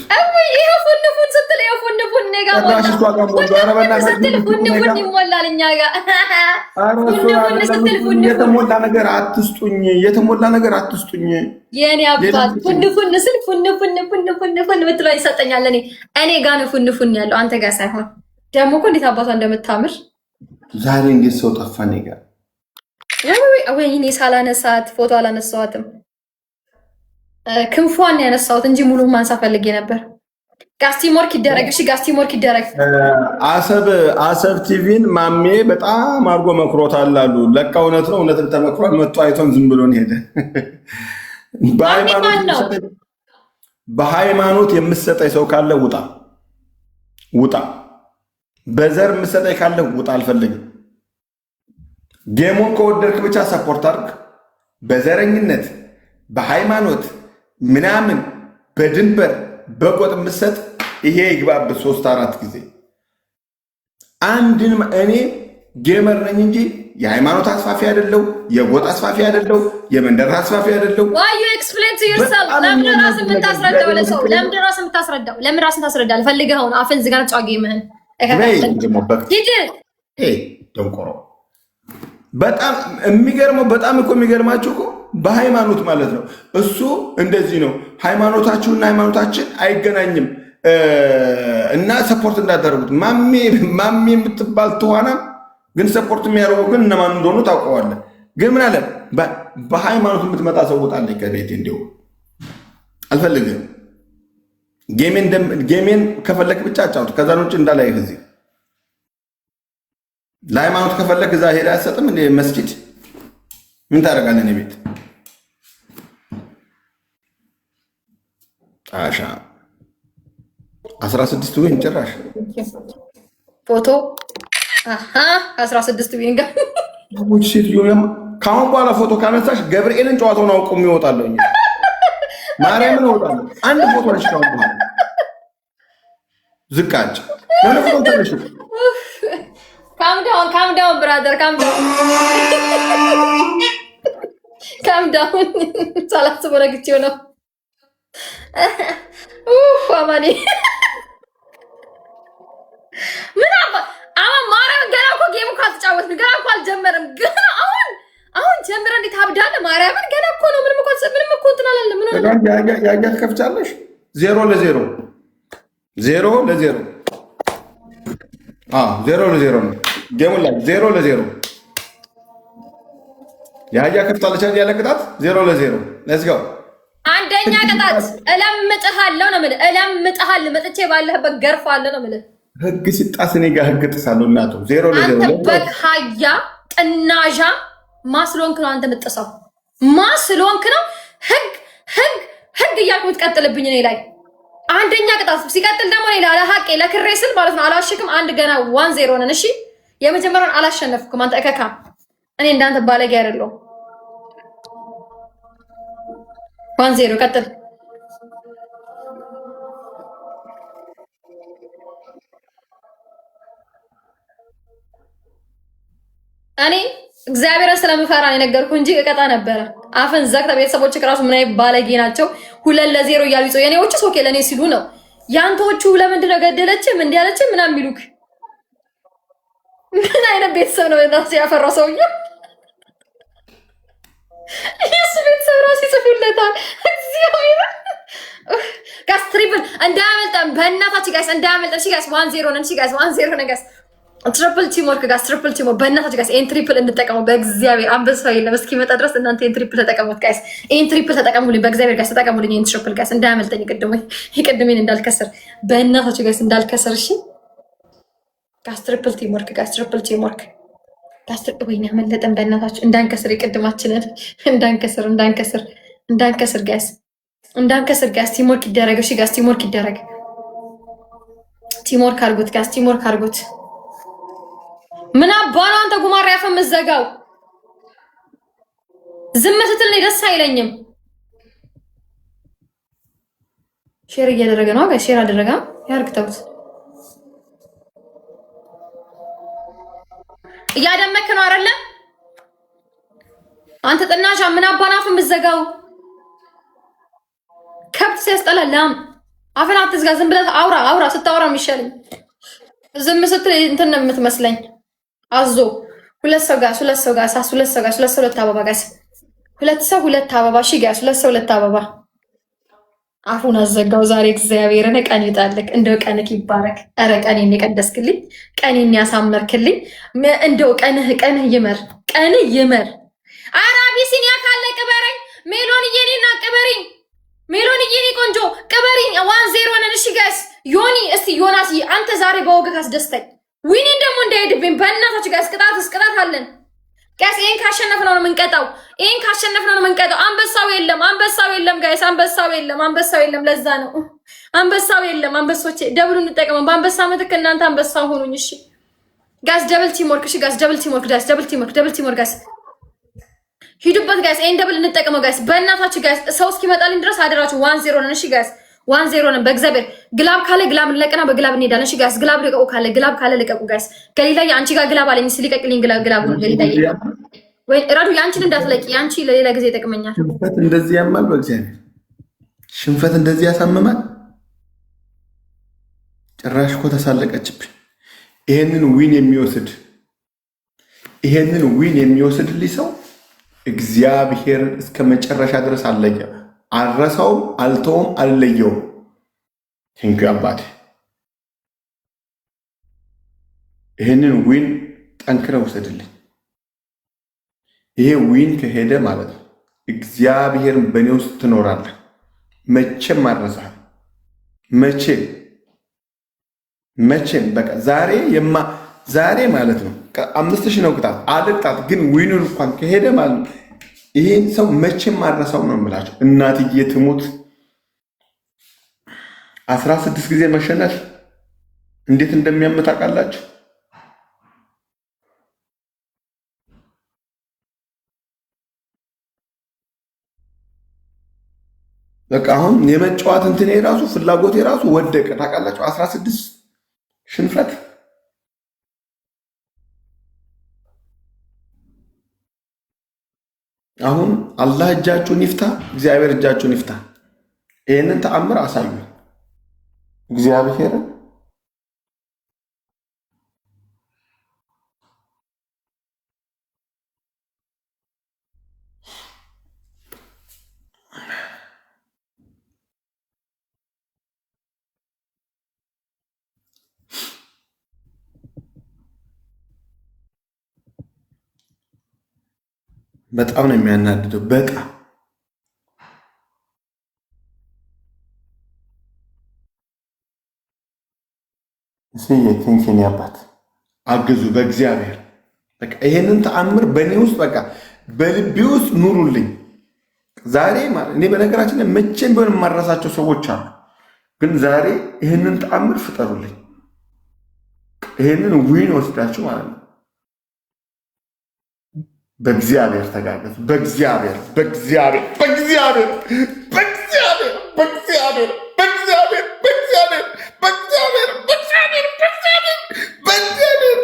ይኸው ፉን ፉን ስትል ይኸው ፉን ፉን እኔ ጋር ሞላ። ጭራሽ እሷ ጋር ሞልቶ። ኧረ በእናትህ። ስትል ፉን ፉን ይሞላል እኛ ጋር። ኧረ እሱ ፉን ፉን ስትል ፉን ፉን። የተሞላ ነገር አትስጡኝ፣ የተሞላ ነገር አትስጡኝ። የኔ አባት ፉን ፉን ስል ፉን ፉን ፉን ፉን ፉን የምትለው ይሰጠኛል። እኔ ጋር ነው ፉን ፉን ያለው፣ አንተ ጋር ሳይሆን። ደግሞ እኮ እንዴት አባቷ እንደምታምር። ዛሬ እንዴት ሰው ጠፋ እኔ ጋር? ወይኔ ሳላነሳት፣ ፎቶ አላነሳኋትም። ክንፏን ያነሳሁት እንጂ ሙሉ ማንሳት ፈልጌ ነበር። Guys, teamwork ይደረግ። እሺ guys, teamwork ይደረግ። አሰብ ቲቪን ማሜ በጣም አድርጎ መክሮታል አሉ። ለካ እውነት ነው፣ እውነትም ተመክሯል። መጥቶ አይቶን ዝም ብሎን ሄደ። ማን ነው? በሃይማኖት የምትሰጠኝ ሰው ካለ ውጣ፣ ውጣ። በዘር የምትሰጠኝ ካለ ውጣ፣ አልፈልግም። Game ኡን ከወደድክ ብቻ support አድርግ። በዘረኝነት፣ በሃይማኖት ምናምን፣ በድንበር፣ በጎጥ የምትሰጥ ይሄ ይግባብህ ሶስት አራት ጊዜ። አንድንም እኔ gamer ነኝ እንጂ የሃይማኖት አስፋፊ አይደለው፣ የጎጥ አስፋፊ አይደለው፣ የመንደር አስፋፊ አይደለው። Why you explain to yourself? ለምን ራስን የምታስረዳው ለሰው? ለምን ራስን የምታስረዳው? ለምን ራስን ታስረዳለህ? ፈልገኸው ነው። አፍን ዝጋ፣ ጫ game ህን ሂድ። ደንቆሮ። በጣም የሚገርመው፣ በጣም እኮ የሚገርማችሁ እኮ በሃይማኖት ማለት ነው። እሱ እንደዚህ ነው። ሃይማኖታችሁና ሃይማኖታችን አይገናኝም። እና support እንዳታደርጉት። ማሜ ማሜ የምትባል ትኋና ግን support የሚያደርጉ ግን እነማን እንደሆኑ ታውቀዋለህ። ግን ምን አለ፣ በሃይማኖት የምትመጣ ሰው ውጣልኝ ከቤቴ፣ እንዲሁ አልፈልግም። Game ኤን ከፈለክ ብቻ አጫውት። ከዛ ውጭ እንዳላይህ እዚህ። ለሃይማኖት ከፈለክ እዛ ሄዳ አትሰጥም እንደ መስጊድ ምን ታደርጋለህ? እኔ ቤት ጣሻ 16 win ጭራሽ። ፎቶ 16 win ጋር። ሴትዮ ከአሁን በኋላ ፎቶ ካነሳሽ ገብርኤልን ጨዋታውን አውቆ ይወጣለሁ። ማርያምን እወጣለሁ። አንድ ፎቶ ነሽ ከአሁን በኋላ ዝቃጭ ለምን ፎቶ ተነሽ? Calm down, calm down, brother, calm down, calm down። ሳላስበው ረግቼው ነው። አማኔ ምን አባ አማ ማርያም፣ ገና እኮ game እኮ አልተጫወትንም። ገና እኮ አልጀመረም። ገና አሁን አሁን ጀምረን እንዴት ታብዳለህ? ማርያምን ገና እኮ ነው። ምንም እኮ እንትን አላለም። ምን ሆነ? ያያ ትከፍቻለሽ። 0-0፣ 0-0፣ 0-0 ነው game ኡ ላይ፣ 0-0። የአህያ ከፍታለች ያለ ቅጣት 0-0። Let's go። አንደኛ ቅጣት እለምጥሃለሁ ነው የምልህ። እለምጥሃለሁ፣ መጥቼ ባለህበት ገርፋለሁ ነው የምልህ። ህግ ሲጣስ እኔ ጋር ህግ ጥሳለሁ። እናቱ 0-0። አንተ በካያ ጥናዣ ማስሎንክ ነው አንተ የምጥሰው፣ ማስሎንክ ነው ህግ ህግ ህግ እያልኩ የምትቀጥልብኝ እኔ ላይ። አንደኛ ቅጣት። ሲቀጥል ደግሞ እኔ ለሀቄ ለክሬ ስል ማለት ነው አላሸክም። አንድ ገና 1-0 ነን። እሺ የመጀመሪያውን አላሸነፍኩም። አንተ እከካ፣ እኔ እንዳንተ ባለጌ አይደለሁም። 1-0፣ ቀጥል። እኔ እግዚአብሔርን ስለምፈራ ነው የነገርኩህ እንጂ እቀጣ ነበረ። አፍን ዘግተህ ቤተሰቦች እራሱ ምን አይነት ባለጌ ናቸው? 2-0 እያሉ ይጾ የኔዎቹስ okay ለእኔ ሲሉ ነው። ያንተዎቹ ለምንድን ነው ገደለችም እንዲህ አለችም ምናምን የሚሉክ? ምን አይነት ቤተሰብ ነው ራሱ ያፈራው ሰውዬው? የሱ ቤተሰብ ራሱ ይጽፉለታል። እግዚአብሔር፣ guys triple እንዳያመልጠን በእናታችሁ guys እንዳያመልጠን። እሺ guys 1-0 ነን። እሺ guys 1-0 ነን guys። Triple teamwork guys፣ triple teamwork በእናታችሁ guys። ይሄን triple እንጠቀመው በእግዚአብሔር። አንበሳው የለም እስኪመጣ ድረስ እናንተ ይሄን triple ተጠቀሙት guys። ይሄን triple ተጠቀሙልኝ በእግዚአብሔር guys፣ ተጠቀሙልኝ። ይሄን triple guys እንዳያመልጠኝ፣ የቅድሜን እንዳልከስር በእናታችሁ guys እንዳልከስር። እሺ guys triple teamwork guys፣ triple teamwork guys። ወይኔ ያመለጠን። በእናታችሁ እንዳንከስር፣ የቅድማችንን እንዳንከስር፣ እንዳንከስር፣ እንዳንከስር guys፣ እንዳንከስር guys። Teamwork ይደረግ። እሺ guys teamwork ይደረግ። Teamwork አድርጉት guys፣ teamwork አድርጉት። ምን አባ ነው አንተ ጉማሬ አፍ የምትዘጋው? ዝም ስትል እኔ ደስ አይለኝም። Share እያደረገ ነው። Guys share አደረገ። ያርግ፣ ተውት። እያደመክ ነው አይደለ? አንተ ጥናሻ ምን አባ ነው አፍ የምትዘጋው? ከብት ሲያስጠላ ላም። አፍን አትዝጋ። ዝም ብለህ አውራ አውራ። ስታወራ የሚሻለኝ ዝም ስትል እንትን ነው የምትመስለኝ። አዞ። ሁለት ሰው guys፣ ሁለት ሰው guys፣ ሁለት ሰው guys፣ ሁለት ሰው ሁለት አበባ guys፣ ሁለት ሰው ሁለት አበባ። እሺ guys ሁለት ሰው ሁለት አበባ። አፉን አዘጋው ዛሬ። እግዚአብሔርን ቀን ይውጣልክ። እንደው ቀንክ ይባረክ። ኧረ ቀኔን የቀደስክልኝ፣ ቀኔን ያሳመርክልኝ፣ እንደው ቀንህ ቀንህ ይመር፣ ቀንህ ይመር። ኧረ አቢሲኒያ ካለ ቅበረኝ። ሜሎን የኔና ቅበሪኝ። ሜሎን የኔ ቆንጆ ቅበሪኝ። 1-0 ነን። እሺ guys ዮኒ፣ እስቲ ዮናስ አንተ ዛሬ በወግህ አስደስተኝ። Win ኤን ደግሞ እንዳይሄድብኝ በእናታችሁ guys። ቅጣትስ ቅጣት አለን guys። ይሄን ካሸነፍነው ነው የምንቀጣው። ይሄን ካሸነፍነው ነው የምንቀጣው። አንበሳው የለም፣ አንበሳው የለም guys፣ አንበሳው የለም፣ አንበሳው የለም። ለዛ ነው አንበሳው የለም። አንበሶቼ double ኡ እንጠቀመው። በአንበሳ ምትክ እናንተ አንበሳ ሆኑኝ። እሺ guys double teamwork። እሺ guys double teamwork guys፣ double teamwork፣ double teamwork guys። ሂዱበት guys። ይሄን double እንጠቀመው guys። በእናታችሁ guys ሰው እስኪመጣልኝ ድረስ አደራችሁ። 1-0 ነን። እሺ guys 1-0 ነን። በእግዚአብሔር glove ካለ glove እንለቅና በ glove እንሄዳለን። እሺ guys glove ልቀቁ ካለ፣ glove ካለ ልቀቁ guys። ገሊላ አንቺ ጋር glove አለኝ። እስኪ ልቀቅልኝ glove glove ገሊላ ወይ ረዱ ያንቺን እንዳትለቂ። ያንቺ ለሌላ ጊዜ ይጠቅመኛል። ሽንፈት እንደዚህ ያማል። በእግዚአብሔር ሽንፈት እንደዚህ ያሳምማል። ጭራሽ እኮ ተሳለቀችብኝ። ይሄንን win የሚወስድልኝ ሰው እግዚአብሔርን እስከ መጨረሻ ድረስ አለየ አልረሳውም፣ አልተውም፣ አልለየውም። Thank you አባቴ። ይህንን win ጠንክረህ ውሰድልኝ። ይሄ win ከሄደ ማለት ነው እግዚአብሔርን በእኔ ውስጥ ትኖራለህ። መቼም አልረሳህም። መቼም መቼም በቃ ዛሬ የማ ዛሬ ማለት ነው 5,000 ነው ቅጣት አልቅጣት፣ ግን win ኡን እንኳን ከሄደ ማለት ነው ይሄን ሰው መቼም አልረሳው ነው የምላቸው። እናትዬ ትሙት 16 ጊዜ መሸነፍ እንዴት እንደሚያም ታውቃላችሁ? በቃ አሁን የመጫወት እንትን የራሱ ፍላጎት የራሱ ወደቀ። ታውቃላችሁ 16 ሽንፈት። አሁን አላህ እጃችሁን ይፍታ፣ እግዚአብሔር እጃችሁን ይፍታ። ይህንን ተአምር አሳዩ እግዚአብሔርን። በጣም ነው የሚያናድደው። በጣም እስዬ thank you የኔ አባት አግዙ በእግዚአብሔር በቃ ይሄንን ተአምር በእኔ ውስጥ በቃ በልቤ ውስጥ ኑሩልኝ። ዛሬ እኔ በነገራችን ላይ መቼም ቢሆን የማረሳቸው ሰዎች አሉ፣ ግን ዛሬ ይህንን ተአምር ፍጠሩልኝ። ይህንን win ወስዳችሁ ማለት ነው። በእግዚአብሔር ተጋገዙ። በእግዚአብሔር በእግዚአብሔር በእግዚአብሔር በእግዚአብሔር በእግዚአብሔር በእግዚአብሔር በእግዚአብሔር በእግዚአብሔር በእግዚአብሔር በእግዚአብሔር በእግዚአብሔር።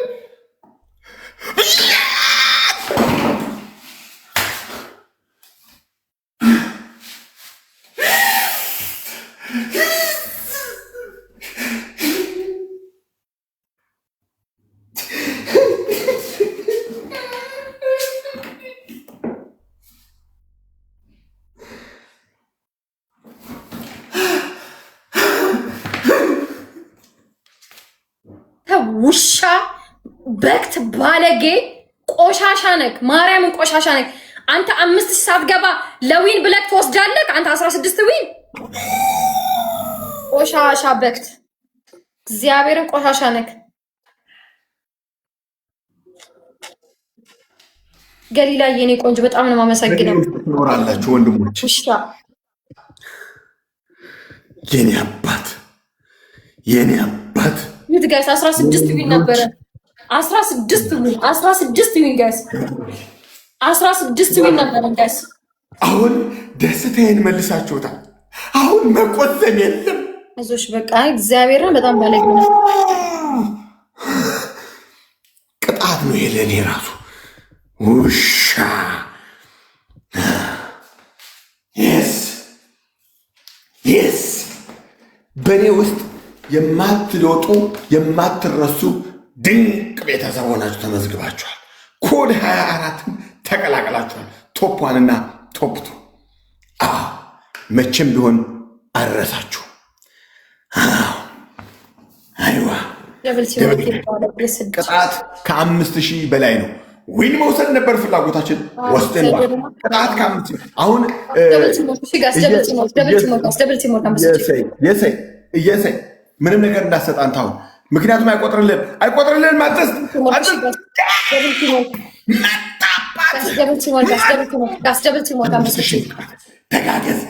ውሻ በክት ባለጌ ቆሻሻ ነክ፣ ማርያምን ቆሻሻ ነክ። አንተ 5,000 ሳትገባ ለ win ብለክ ትወስዳለህ። አንተ 16 win ቆሻሻ በክት፣ እግዚአብሔርን ቆሻሻ ነክ። ገሊላ የኔ ቆንጆ በጣም ነው የማመሰግነው። ትኖራላችሁ ወንድሞች። ውሻ የኔ አባት የኔ አባት ሚት guys 16 win ነበረ። 16 win፣ 16 win guys፣ 16 win ነበረ guys። አሁን ደስታዬን መልሳችሁታል። አሁን መቆዘም የለም። አይዞሽ በቃ እግዚአብሔርን በጣም ባለጌ ነው። ቅጣት ነው ይሄ ለእኔ ራሱ ውሻ። Yes, yes። በእኔ ውስጥ የማትለወጡ የማትረሱ ድንቅ ቤተሰብ ሆናችሁ ተመዝግባችኋል። ኮድ 24ን ተቀላቅላችኋል። Top one ና top two መቼም ቢሆን አልረሳችሁ። አይዋ ቅጣት ከ5,000 በላይ ነው። Win መውሰድ ነበር ፍላጎታችን፣ ወስደን ቅጣት ከ5,000 አሁን እየሰይ ምንም ነገር እንዳሰጥ አንተ አሁን ምክንያቱም አይቆጥርልህም፣ አይቆጥርልህም። አትስጥ፣ ተጋገዝ።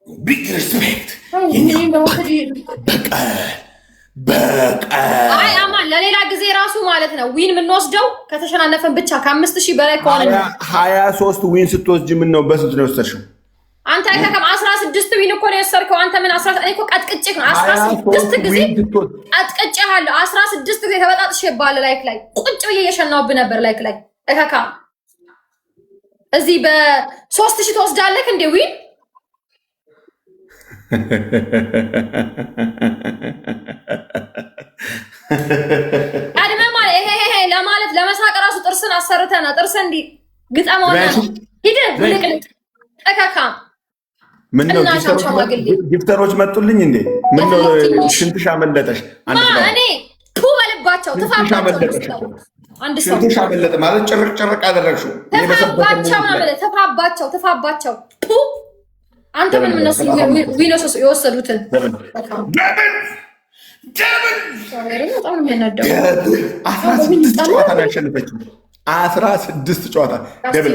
Big respect። በቀል በቀል። አይ አማን ለሌላ ጊዜ ራሱ ማለት ነው win የምንወስደው ከተሸናነፈን ብቻ ከ5,000 በላይ ከሆነ። 23 win ስትወስጂ ምን ነው በስንት ነው የወሰድሽው? አንተ ከከም 16 win እኮ ነው የወሰድከው። አንተ ምን 10 እኔ እኮ ቀጥቅጬህ ነው 16 ጊዜ ቀጥቅጬሃለሁ። 16 ጊዜ ተበጣጥሼብሃለሁ። ላይክ ላይ ቁጭ ብዬ እየሸናሁብህ ነበር። ላይክ ላይ እከካ እዚህ በ3,000 ትወስዳለህ እንዴ win? ቀድመህ ማለት ይሄ ለማለት ለመሳቅ ራሱ ጥርስን አሰርተና ጥርስን እንዲህ ግጠመውና ሂድ ልቅልቅ እከካ። ምን ነው gifter ኦች መጡልኝ እንዴ? ምን ነው ሽንትሽ አመለጠሽ? እኔ ቱ በልባቸው ትፋባቸው። አንድ ሰው ሽንትሽ አመለጠ ማለት ጭርቅ ጭርቅ አደረግሽው። ትፋባቸው ነው የምልህ። ትፋባቸው ትፋባቸው። ቱ አንተ ምንም እነሱ ዊኖስ የወሰዱትን በጣም ነው የሚያናደው። 16 ጨዋታ ነው ያሸነፈችው። 16 ጨዋታ double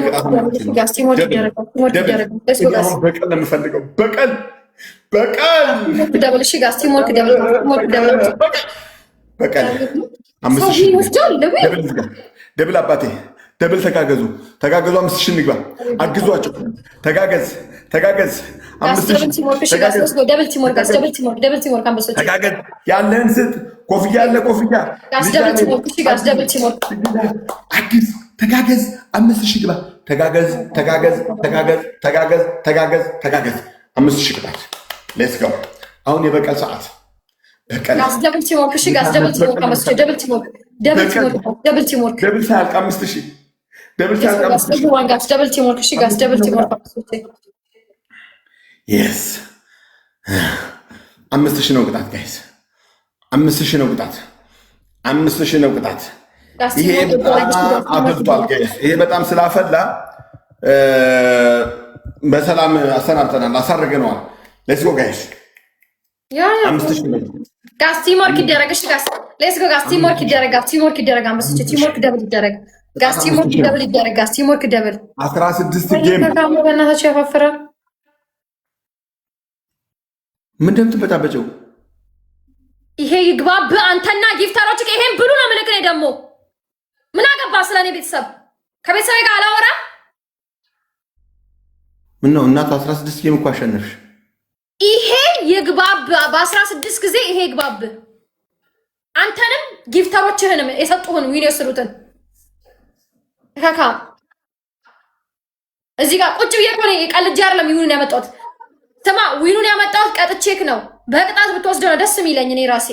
በቀል ነው የምፈልገው። በቀል በቀል በቀል double አባቴ double ተጋገዙ፣ ተጋገዙ። 5,000 እንግባ፣ አግዟቸው። ተጋገዝ፣ ተጋገዝ፣ ተጋገዝ። ያለህን ስጥ። ኮፍያ አለ፣ ኮፍያ አግዝ፣ ተጋገዝ። 5,000 ግባ። ተጋገዝ፣ ተጋገዝ፣ ተጋገዝ፣ ተጋገዝ፣ ተጋገዝ፣ ተጋገዝ። 5,000 ቅጣት። Let's go። አሁን የበቀል ሰዓት። Double ሳያልቅ 5,000፣ double ሳያልቅ 5,000። Yes፣ 5,000 ነው ቅጣት guys። 5,000 ነው ቅጣት። 5,000 ነው ቅጣት። ይሄ በጣም አፍልቷል guys። ይሄ በጣም ስላፈላ በሰላም አሰናብተናል፣ አሳርገነዋል። Let's go guys። 5,000 ነው። Guys፣ teamwork ይደረግ። እሺ guys፣ let's go guys። Teamwork ይደረግ። Guys፣ teamwork ይደረግ። አንበሶች teamwork double ይደረግ። Guys፣ teamwork double ይደረግ። Guys፣ teamwork double። 16 game። በእናታቸው ያፋፍራል። ምንድን ነው የምትበጫበጨው? ይሄ ይግባብ። አንተና gifter ኦች ይሄን ብሉ ነው ምልክ። እኔ ደግሞ ምን አገባ ስለ እኔ ቤተሰብ? ከቤተሰቤ ጋር አላወራ። ምን ነው እናቱ፣ 16 game እኮ አሸነፍሽ። ይሄ ይግባብ። በ16 ጊዜ ይሄ ይግባብ። አንተንም gifter ኦችህንም የሰጡህን win የወሰዱትን ካካ እዚህ ጋር ቁጭ ብዬ እኮ ነው፣ ቀልጄ አይደለም win ኡን ያመጣሁት። ስማ፣ win ኡን ያመጣሁት ቀጥቼክ ነው። በቅጣት ብትወስደው ነው ደስ የሚለኝ እኔ ራሴ።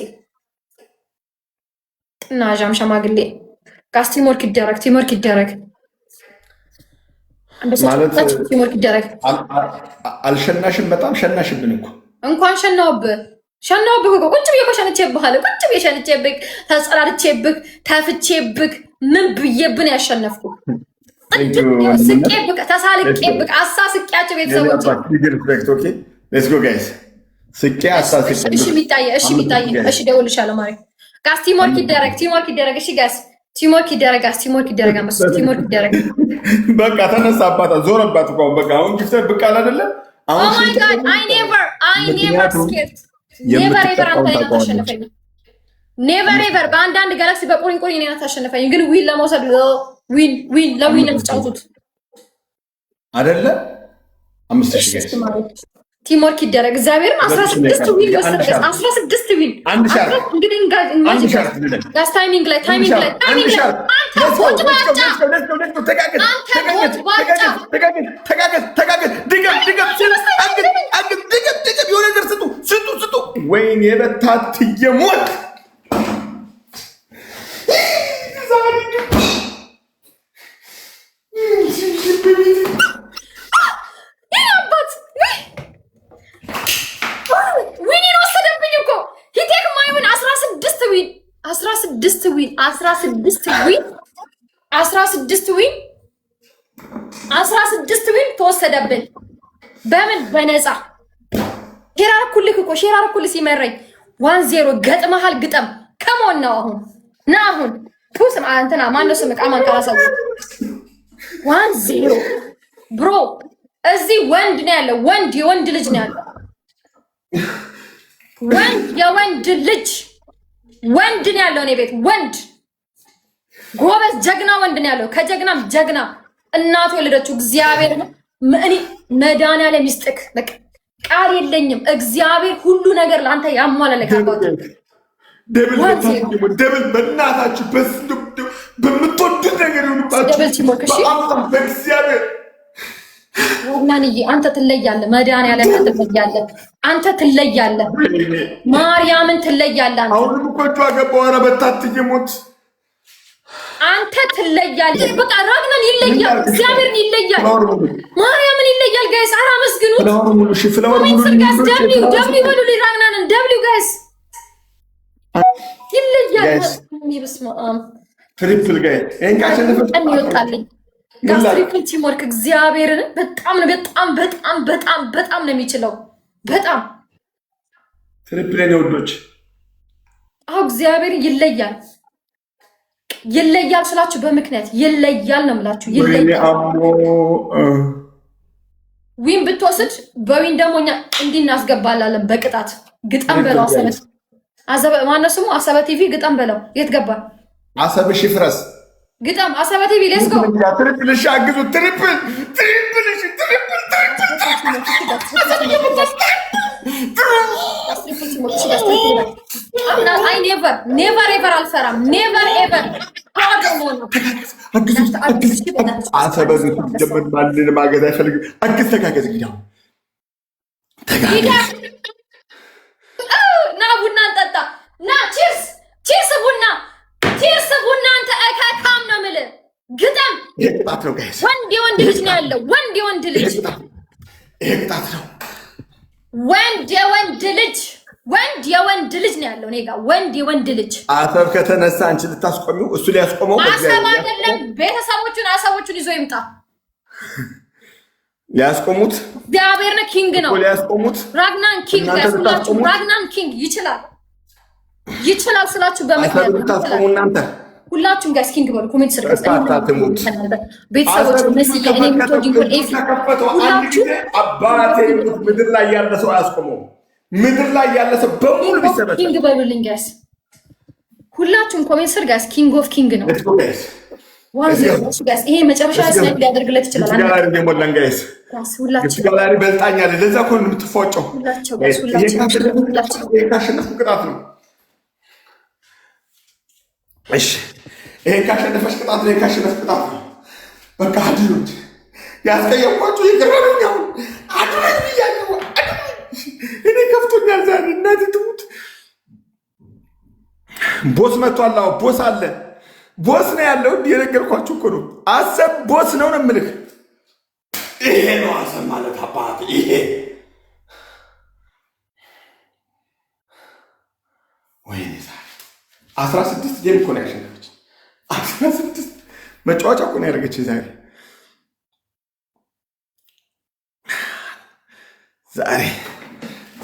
ጥናዣም ሸማግሌ። Guys፣ teamwork ይደረግ፣ teamwork ይደረግ፣ ማለት Teamwork ይደረግ። አልሸናሽም፣ በጣም ሸናሽብን እኮ። እንኳን ሸናውብህ፣ ሸናውብህ እኮ። ቁጭ ብዬ እኮ ሸንቼብሃለሁ። ቁጭ ብዬ ሸንቼብህ፣ ተጸዳድቼብህ፣ ተፍቼብህ፣ ምን ብዬብን ያሸነፍኩ፣ ስቄብህ፣ ተሳልቄብህ፣ አሳስቄያቸው ቤተሰቦች። Let's go guys። ስቄ አሳስቄ። እሺ የሚታየ፣ እሺ የሚታየ፣ እሺ ደውልልሻለሁ ማሪ። Guys፣ teamwork ይደረግ፣ teamwork ይደረግ። እሺ guys፣ teamwork ይደረግ። Guys፣ teamwork ይደረግ። አመስ teamwork ይደረግ። በቃ ተነሳባት፣ ዞረባት እኮ አሁን። በቃ አሁን gifter ብቅ አለ አይደለ? አሁን Oh my God፣ I never I never scared፣ never ever። አንተ እኔን አታሸንፈኝም። Never ever። በአንዳንድ ጋላክሲ በቁሪን ቁሪን እኔን አታሸንፈኝም። ግን win ለመውሰድ win win ለ win ነው የምትጫወቱት። አይደለ? 5,000 guys። Teamwork ይደረግ። እግዚአብሔርን 16 win ወሰደ። 16 win እንግዲህ guys፣ timing ላይ፣ timing ላይ፣ timing ላይ። አንተ ቦጭባጫ፣ አንተ ቦጭባጫ። ተጋገዝ፣ ተጋገዝ፣ ድገም፣ ድገም፣ ድገም፣ ድገም። የሆነ ነገር ስጡ፣ ስጡ፣ ስጡ። ወይኔ በታትዬ ሞት። አባት win ኤን ወሰደብኝ እኮ። He take my win። 16 win፣ 16 win፣ 16 win፣ 16 win፣ 16 win ተወሰደብን። በምን በነፃ share አደረኩልህ እኮ፣ share አደረኩልህ ሲመረኝ። 1-0 ገጥመሃል። ግጠም፣ come on ነው አሁን፣ ና አሁን። ስም እንትና ማነው ስምህ? አማን ካላሰቡ 1-0 bro። እዚህ ወንድ ነው ያለው። ወንድ የወንድ ልጅ ነው ያለው። ወንድ የወንድ ልጅ ወንድ ነው ያለው። እኔ ቤት ወንድ ጎበዝ ጀግና ወንድ ነው ያለው። ከጀግናም ጀግና እናቱ የወለደችው እግዚአብሔር እኔ መድኃኒዓለም ይስጥክ። በቃ ቃል የለኝም። እግዚአብሔር ሁሉ ነገር ለአንተ ያሟላለክ አባት። Double፣ double፣ በእናታችሁ በምትወዱት ነገር ይሁንባችሁ። Double teamwork እሺ። በእግዚአብሔር። ወናንዬ አንተ ትለያለህ። መድኃኒዓለም አንተ ትለያለህ። አንተ ትለያለህ። ማርያምን ትለያለህ። አንተ አሁንም እኮ እጇ ገባሁ። ኧረ በታትዬ ሞት። አንተ ትለያለህ። በቃ ራግናን ይለያል። እግዚአብሔርን ይለያል። ማርያምን ይለያል። ይለያል guys። ኧረ አመስግኑት። Flower ሙሉ። እሺ flower ሙሉ። Comment guys፣ W W በሉ። ራግናንን W guys፣ ይለያል። በስመ አብ። Triple guys። ይሄን ካሸነፈች ቀን ይወጣልኝ guys። Triple teamwork እግዚአብሔርን በጣም ነው፣ በጣም በጣም በጣም በጣም ነው የሚችለው። በጣም Triple የኔ ውዶች። አዎ እግዚአብሔር ይለያል። ይለያል ስላችሁ በምክንያት ይለያል ነው የምላችሁ። ይለያል። Win ብትወስድ በ win ደግሞ እኛ እንዲህ እናስገባላለን። በቅጣት ግጠም በለው። አሰበ አሰበ ማነው ስሙ? አሰበ ቲቪ ግጠም በለው። የት ገባ? አሰብ እሺ፣ ፍረስ። ግጠም አሰበ ቲቪ፣ let's go። Triple። እሺ አግዙ። Triple triple። እሺ triple triple። I never never ever አልፈራም። Never ever። አሰበ ጀመር ማንን ማገዝ አይፈልግም። አግዝ፣ ተጋገዝ፣ እንግዲህ አሁን ተጋገዝ። ና ቡና እንጠጣ። ና cheers cheers ቡና cheers ቡና። አንተ እከካም ነው የምልህ። ግጠም። ይሄ ቅጣት ነው guys። ወንድ የወንድ ልጅ ነው ያለው። ወንድ የወንድ ልጅ። ይሄ ቅጣት ነው። ወንድ የወንድ ልጅ፣ ወንድ የወንድ ልጅ ነው ያለው እኔ ጋር፣ ወንድ የወንድ ልጅ። አሰብ ከተነሳ አንቺ ልታስቆሚው፣ እሱ ሊያስቆመው። አሰብ አይደለም፣ ቤተሰቦቹን አሰቦቹን ይዞ ይምጣ። ሊያስቆሙት። እግዚአብሔርን king ነው። ሊያስቆሙት። ራግናን king ስላችሁ፣ ራግናን king ይችላል፣ ይችላል ስላችሁ በምክንያት። ልታስቆሙ እናንተ። ሁላችሁም guys king በሉ comment ስር። ቤተሰቦች መስዬ እኔ የምትወጂኝ ኤፊ ሁላችሁ። አባቴ ምድር ላይ ያለ ሰው አያስቆመው። ምድር ላይ ያለ ሰው በሙሉ ቢሰበሰብ King በሉልኝ guys። ሁላችሁም comment ስር guys፣ king of king ነው። 1-0 guys። ይሄ መጨረሻ snipe ሊያደርግለት ይችላል። ጋላሪ የሞላን guys። ሁላችሁ። ጋላሪ በልጣኛለ። ለዛ እኮ ነው የምትፏጨው። ሁላቸው guys፣ ሁላችሁ ሁላችሁ። ካሸነፍኩ ቅጣት ነው። እሺ ይሄን ካሸነፈች ቅጣት ነው። ይሄን ካሸነፍ ቅጣት ነው። በቃ አድኑት። ያስቀየምኳችሁ ይቅር በሉኝ። አሁን አድኑኝ ብያለሁ። አድኑኝ። እኔ ከፍቶኛል ዛሬ፣ እናቴ ትሙት። Boss መጥቷል። አዎ boss አለ። Boss ነው ያለው። እንዲህ የነገርኳችሁ እኮ ነው። አሰብ boss ነው ነው የምልህ። ይሄ ነው አሰብ ማለት አባት። ይሄ ወይኔ ዛሬ 16 game እኮ ነው ያሸነፈች። 16 መጫወቻ እኮ ነው ያደረገች ዛሬ። ዛሬ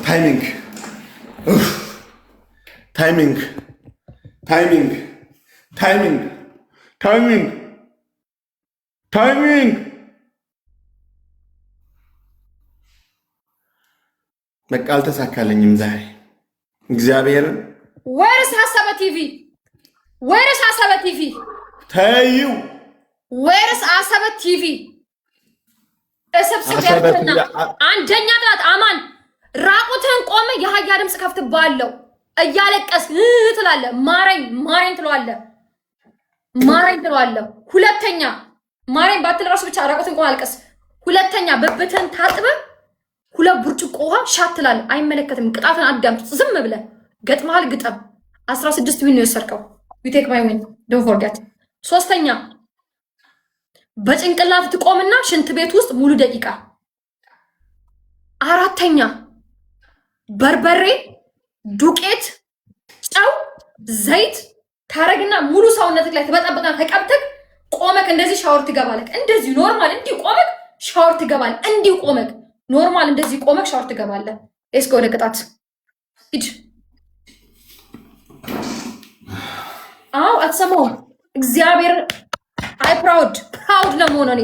timing timing timing timing timing timing በቃ አልተሳካለኝም ዛሬ እግዚአብሔርን። Where's አሰበ ቲቪ? Where's አሰበ ቲቪ? ተይው። Where's አሰበ ቲቪ? እስብስብ ያልኩትና አንደኛ ቅጣት አማን፣ ራቁትህን ቆመ የአህያ ድምፅ ከፍትብሃለሁ። እያለቀስ ትላለህ። ማረኝ ማረኝ ትለዋለህ። ማረኝ ትለዋለህ። ሁለተኛ ማረኝ ባትል ራሱ ብቻ ራቁትህን ቆመ አልቀስ። ሁለተኛ ብብትህን ታጥበህ ሁለት ብርጭቆ ውሃ shot ትላለህ። አይመለከትም። ቅጣትን አዳምጥ። ዝም ብለህ ገጥመሃል፣ ግጠም። 16 win ነው የወሰድከው። You take my win, don't forget። ሶስተኛ በጭንቅላት ትቆምና ሽንት ቤት ውስጥ ሙሉ ደቂቃ። አራተኛ በርበሬ፣ ዱቄት፣ ጨው፣ ዘይት ታረግና ሙሉ ሰውነትህ ላይ ትበጠብጥና ተቀብተህ ቆመክ እንደዚህ ሻወር ትገባለህ። እንደዚህ normal እንዲህ ቆመክ ሻወር ትገባለህ። እንዲህ ቆመክ normal እንደዚህ ቆመክ ሻወር ትገባለህ። እስከ ወደ ቅጣት ሂድ። አዎ አትሰማውም። እግዚአብሔር I proud proud ነው የምሆነው። እኔ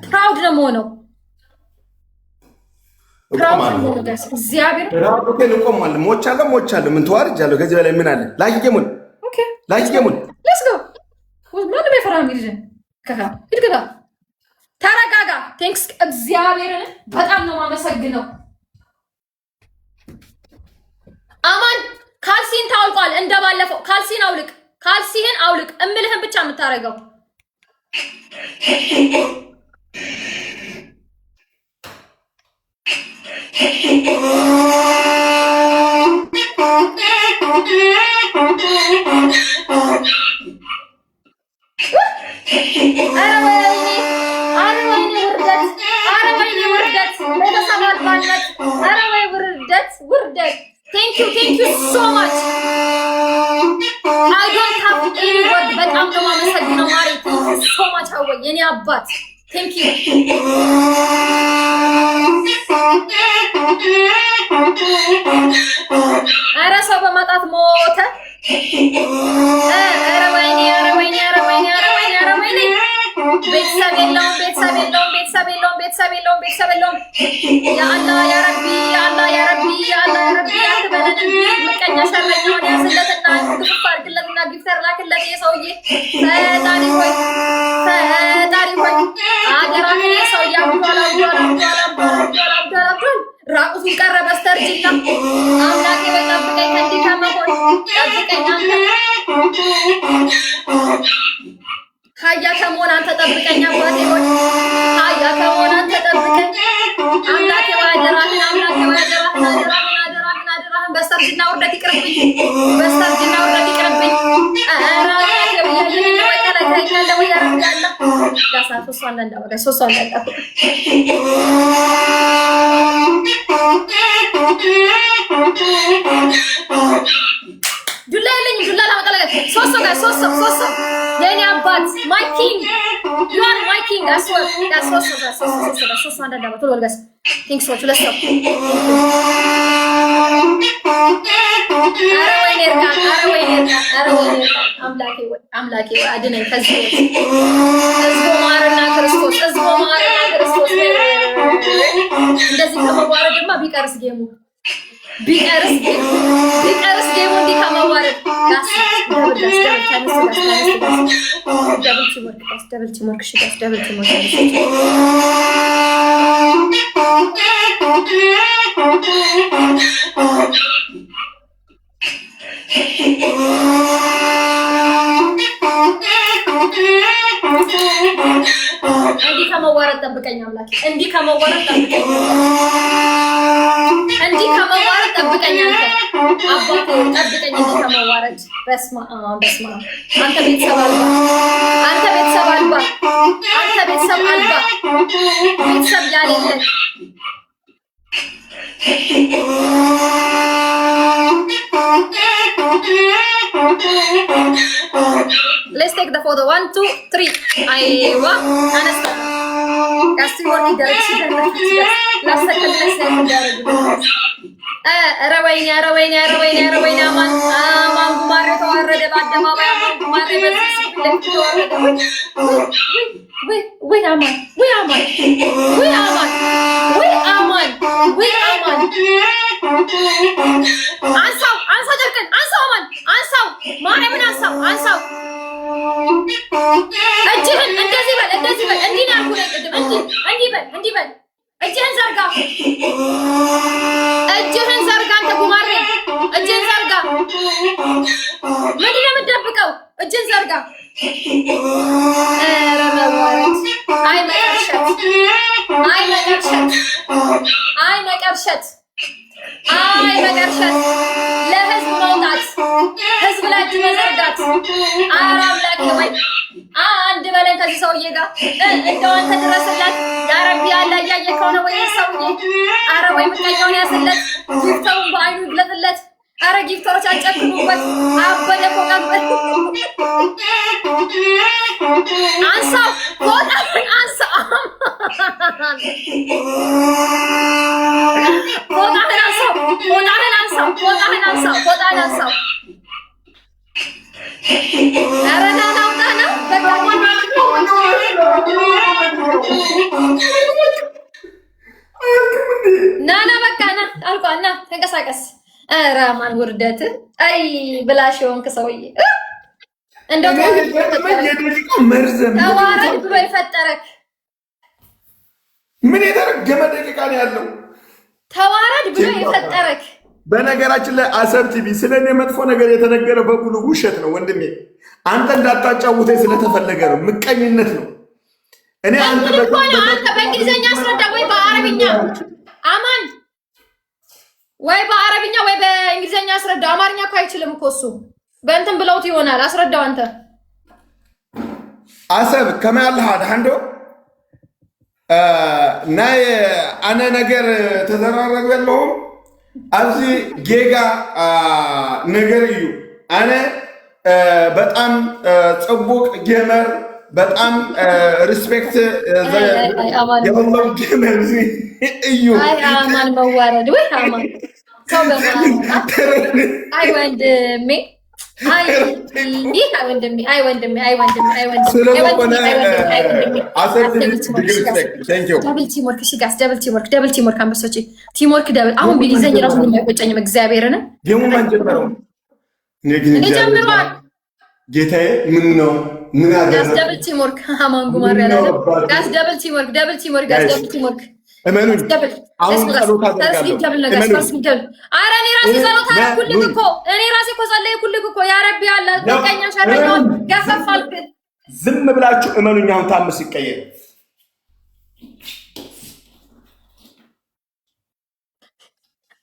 proud ነው የምሆነው። Proud ነው የምሆነው guys እግዚአብሔር። እቆማለሁ። ሞቻለሁ ሞቻለሁ። ምን ተዋርጃለሁ። ከዚህ በላይ ምን አለ? Like game ኡን like game ኡን። Let's go። ማንም አይፈራህም። ሂድ ከካ ሂድ ግባ። ተረጋጋ። Thanks፣ እግዚአብሔርን በጣም ነው የማመሰግነው። አማን ካልሲን ታውልቋል። እንደባለፈው ካልሲን አውልቅ፣ ካልሲህን አውልቅ። እምልህን ብቻ የምታደርገው። ኧረ ወይኔ፣ ኧረ ወይኔ ውርደት! ኧረ ኧረ ወይኔ ውርደት፣ ቤተሰብ አልባነት። ኧረ ወይ ውርደት፣ ውርደት። Thank you, thank you so much. I don't have any word። በጣም ነው የማመሰግነው ማሬ። Thank you so much። አወይ የኔ አባት፣ thank you። ኧረ ሰው በማጣት ሞተ። ኧረ ወይኔ፣ ኧረ ወይኔ፣ ኧረ ወይኔ፣ ኧረ ወይኔ፣ ኧረ ወይኔ። ቤተሰብ የለውም፣ ቤተሰብ የለውም፣ ቤተሰብ የለውም፣ ቤተሰብ የለውም፣ ቤተሰብ የለውም። ያ አላህ ያ ረቢ፣ ያ አላህ ያ ረቢ፣ ያ አላህ ያ ረቢ አትበለን። ምቀኛ ሸረኛውን ያዝለትና ግፍፍ አድርግለትና gifter ላክለት። ይሄ ሰውዬ ፈጣሪ ሆይ፣ ፈጣሪ ሆይ አደራህን። ይሄ ሰውዬ አብዷል፣ አብዷል፣ አብዷል፣ አብዷል፣ አብዷል፣ አብዷል፣ አብዷል። ራቁቱን ቀረ በስተርጅና። አምላኬ ወይ ጠብቀኝ፣ ከእንዲህ ከመሆን ጠብቀኝ አንተ። ሀያ ከመሆን አንተ ጠብቀኝ አባቴ ሆይ፣ ሀያ ከመሆን አንተ ጠብቀኝ አምላኬ ወይ አደራህን፣ አምላኬ ወይ አደራህን፣ አደራህን፣ አደራህን፣ አደራህን። በስተርጅና ውርደት ይቅርብኝ፣ በስተርጅና ውርደት ይቅርብኝ። ኧረ አምላኬ ወይ ያየኸኝ ወይ ከለከኛለህ ወይ ያ ረቢ ያላ ጋሳ ሶስት አንዳንድ አበጋ ሶስት አንዳንድ አበጋ። ዱላ የለኝም፣ ዱላ ላመጣ። ሶስት ሰው ጋር ሶስት ሰው፣ ሶስት ሰው። የኔ አባት፣ my king, you are my king። አስወር ጋር ሶስት ሰው ጋር ሶስት ሰው፣ ሶስት ሰው ጋር ሶስት ሰው አንዳንድ አበጋ። ቶሎ በል guys። Thanks so ሁለት ሰው። ኧረ ወይኔ እርቃን፣ ኧረ ወይኔ እርቃን፣ ኧረ ወይኔ እርቃን። አምላኬ ወይ፣ አምላኬ ወይ አድነኝ ከዚህ ህይወት። ህዝቦ ማርና ክርስቶስ፣ ህዝቦ ማርና ክርስቶስ። እንደዚህ ከመዋረድማ ቢቀርስ game ኡ፣ ቢቀርስ game ኡ፣ ቢቀርስ game ኡ እንዲህ ከመዋረድ። Guys, double guys, double times guys, times guys, double teamwork guys, double teamwork። እሺ guys, double teamwork። እንዲህ ከመዋረድ ጠብቀኝ አምላኬ፣ እንዲህ ከመዋረድ ጠብቀኝ፣ እንዲህ ከመዋረድ ጠብቀኝ። አንተ አባቴ ጠብቀኝ፣ እንዲህ ከመዋረድ። በስመ አብ፣ በስመ አብ። አንተ ቤተሰብ አልባ፣ አንተ ቤተሰብ አልባ፣ አንተ ቤተሰብ አልባ፣ ቤተሰብ ያሌለ። Let's take the photo. One, two, three. አይዋ አነሳ። ቀስ ወርክ ይደረግ ሲደረግ last second ላይ snipe እንዳደረጉ። ኧረ ወይኔ፣ ኧረ ወይኔ፣ ኧረ ወይኔ፣ ኧረ ወይኔ። አማን፣ አማን ጉማሬ ተዋረደ በአደባባይ። አማን ጉማሬ በዚህ ፊት ለፊት ተዋረደ። ወይ ወይ አማን፣ ወይ አማን፣ ወይ አማን፣ ወይ አማን፣ ወይ አማን። አንሳው፣ አንሳው፣ ጨርቅን አንሳው፣ አማን አንሳው፣ ማርያምን አንሳው፣ አንሳው። እጅህን እንደዚህ በል፣ እንደዚህ በል። እንዲህ ነው ያልኩህ ቅድም። እንዲህ እንዲህ በል፣ እንዲህ በል። እጅህን ዘርጋ፣ እጅህን ዘርጋ። አንተ ጉማሬ እጅህን ዘርጋ። ምንድን ነው የምትደብቀው? እጅህን ዘርጋ። ኧረ መዋረድ! አይ መቀርሸት፣ አይ መቀርሸት፣ አይ መቀርሸት፣ አይ መቀርሸት። ለህዝብ መውጣት፣ ህዝብ ላይ እጅ መዘርጋት። ኧረ አምላኬ ወይ አንድ በለን ከዚህ ሰውዬ ጋር። እንደው አንተ ድረስላት ያ ረቢ። ያለ እያየ ከሆነ ወይ ሰውዬ፣ ኧረ ወይ ምቀኛውን ያስለት፣ gifter ኡን በአይኑ ይግለጥለት። ኧረ gifter ኦች አጨክኑበት። አበደ እኮ ቀንበር። አንሳው፣ ፎጣህን አንሳው፣ ፎጣህን አንሳው፣ ፎጣህን አንሳው፣ ፎጣህን አንሳው፣ ፎጣህን አንሳው። ኧረ ና ና ውጣ ና በቃ። ና ና በቃ ና፣ አልቋል። ና ተንቀሳቀስ። ኧረ ማን ውርደት! አይ ብላሽ የሆንክ ሰውዬ እንደው የደቂቃው መርዘም ተዋረድ ብሎ የፈጠረክ ምን የተረገመ ደቂቃ ነው ያለው? ተዋረድ ብሎ የፈጠረክ። በነገራችን ላይ አሰብ ቲቪ ስለ እኔ መጥፎ ነገር የተነገረ በሙሉ ውሸት ነው ወንድሜ። አንተ እንዳታጫውተኝ ስለተፈለገ ነው፣ ምቀኝነት ነው። እኔ አንተ እንግዲህ እኮ ነው። አንተ በእንግሊዝኛ አስረዳ ወይ በአረብኛ አማን፣ ወይ በአረብኛ ወይ በእንግሊዝኛ አስረዳው። አማርኛ እኮ አይችልም እኮ እሱ። በእንትን ብለውት ይሆናል። አስረዳው አንተ። አሰብ ከመይ ኣለኻ ድሓን ዶ? ናይ ኣነ ነገር ተዘራረብ ኣለኹም። ኣብዚ ጌጋ ነገር እዩ። ኣነ በጣም ፅቡቅ gamer፣ በጣም respect የበለው gamer እዩ። አይ አማን መዋረድ ወይ አማን ሰው በማለት፣ አይ ወንድሜ፣ አይ ወንድሜ፣ አይ ወንድሜ፣ አይ ወንድሜ፣ አይ ወንድሜ። ስለሆነ Double teamwork። እሺ guys፣ double teamwork፣ double teamwork፣ አንበሶቼ፣ teamwork double። አሁን ቢይዘኝ ራሱ ምንም አይቆጨኝም። እግዚአብሔርን Game ኡ ማን ጀመረው? እኔ ግን ጀምሯል። ጌታዬ ምን ነው ምን Guys፣ አደረገ? Double teamwork። አማን ጉማር ያለ guys፣ double teamwork፣ double teamwork guys፣ double teamwork። እመኑኝ፣ Double። አሁን ጸሎት አደርጋለሁ። ኧረ እኔ ራሴ ጸሎት አደረኩልህ እኮ። እኔ ራሴ እኮ ጸለይኩልህ እኮ። ያ ረቢ አለ ቀኛ ሸረኛውን ገፈፍ አልክ። ዝም ብላችሁ እመኑኝ። አሁን ታምር ሲቀየር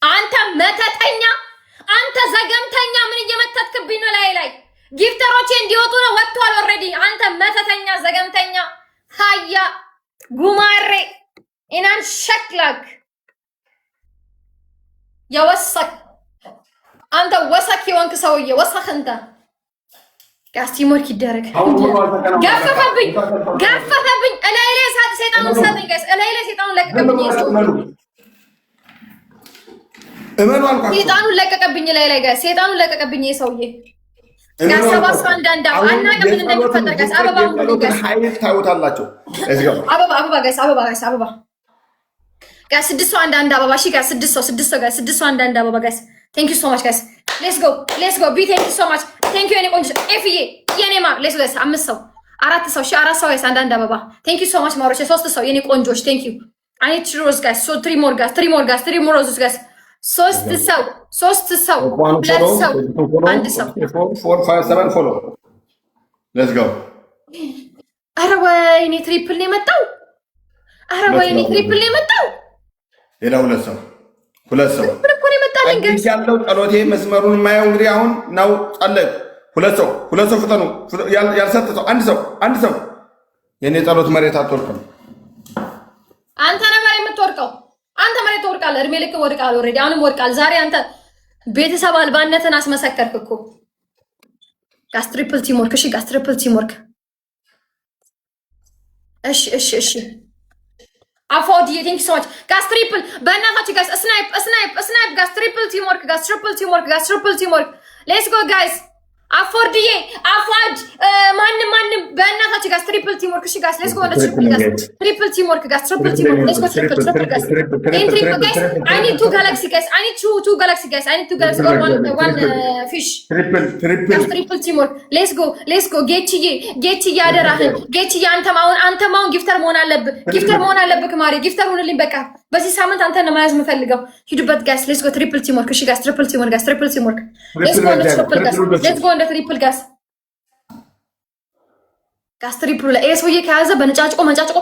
አንተ መተተኛ፣ አንተ ዘገምተኛ፣ ምን እየመተትክብኝ ነው? ላይ ላይ gifter ኦቼ እንዲወጡ ነው። ወጥቷል already። አንተ መተተኛ፣ ዘገምተኛ፣ ሀያ ጉማሬ ኢናን ሸክላክ የወሰክ፣ አንተ ወሰክ የሆንክ ሰውዬ ወሰክ እንተ። Guys፣ teamwork ይደረግ። ገፈፈብኝ፣ ገፈፈብኝ። እላይ ላይ ሰይጣኑን ሰጠኝ guys። እላይ ላይ ሰይጣኑን ለቀቀብኝ። እመኑ አልኳቸው። ሰይጣኑን ለቀቀብኝ ላይ ላይ guys። ሰይጣኑን ለቀቀብኝ ይሄ ሰውዬ guys። ሰባት ሰው አንዳንድ አናውቅም ምን እንደሚፈጠር guys። አበባ ሙሉ guys። ኃይል ታዩታላችሁ። አበባ፣ አበባ guys፣ አበባ guys፣ አበባ guys። ስድስት ሰው አንዳንድ አበባ። እሺ guys፣ ስድስት ሰው፣ ስድስት ሰው guys፣ ስድስት ሰው አንዳንድ አበባ guys። Thank you so much guys። Let's go, let's go ቢ፣ thank you so much, thank you የኔ ቆንጆ ኤፍዬ የኔ ማር። Let's go guys። አምስት ሰው፣ አራት ሰው፣ እሺ አራት ሰው guys፣ አንዳንድ አበባ። Thank you so much ማሮቼ። ሶስት ሰው የኔ ቆንጆች፣ thank you። I need rose guys፣ so three more guys፣ three more guys፣ three more roses guys። ሶስት ሰው፣ ሶስት ሰው፣ ሁለት ሰው፣ አንድ ሰው። Follow, let's go። አረ ወይኔ triple ነው የመጣው። አረ ወይኔ triple ነው የመጣው። ሌላ ሁለት ሰው፣ ሁለት ሰው። Triple እኮ ነው የመጣልኝ guys። ያለው ጸሎቴ መስመሩን የማየው እንግዲህ አሁን ነው። ጸለይኩ። ሁለት ሰው፣ ሁለት ሰው ፍጠኑ። ያልሰጠ ሰው፣ አንድ ሰው፣ አንድ ሰው። የኔ ጸሎት መሬት አትወድቅም። አንተ ነህ መሬት የምትወድቀው። አንተ መሬት ትወድቃለህ። እድሜ ልክ ወድቃል። Already አሁንም ወድቃል። ዛሬ አንተ ቤተሰብ አልባነትን አስመሰከርክ እኮ። Guys፣ triple teamwork። እሺ guys፣ triple teamwork። እሺ እሺ እሺ አፎድዬ thank you so much guys። Triple በእናታችሁ guys፣ snipe, snipe, snipe guys፣ triple teamwork guys፣ triple teamwork guys፣ triple teamwork, let's go guys። አፎርድዬ፣ አፏድ፣ ማንም ማንም በእናታችሁ guys፣ triple teamwork። እሺ guys፣ let's go on triple guys፣ triple teamwork guys፣ triple teamwork, let's go, triple, triple guys, in triple guys። I need two galaxy guys፣ I need two galaxy guys፣ I need two galaxy or one one fish። Triple, triple. Guys, triple teamwork, let's go, let's go። ጌችዬ፣ ጌችዬ፣ አደራህን ጌችዬ፣ አንተም አሁን gifter መሆን አለብህ፣ gifter መሆን አለብህ ማሪ፣ gifter ሁንልኝ። በቃ በዚህ ሳምንት አንተን ነው መያዝ የምፈልገው። ሂዱበት guys፣ let's go, triple teamwork። እሺ guys፣ triple teamwork guys፣ triple teamwork, let's go on triple guys፣ let's go on triple guys። Guys፣ triple ኡ ላይ ይሄ ሰውዬ ከያዘ በነጫጭቆ መንጫጭቆ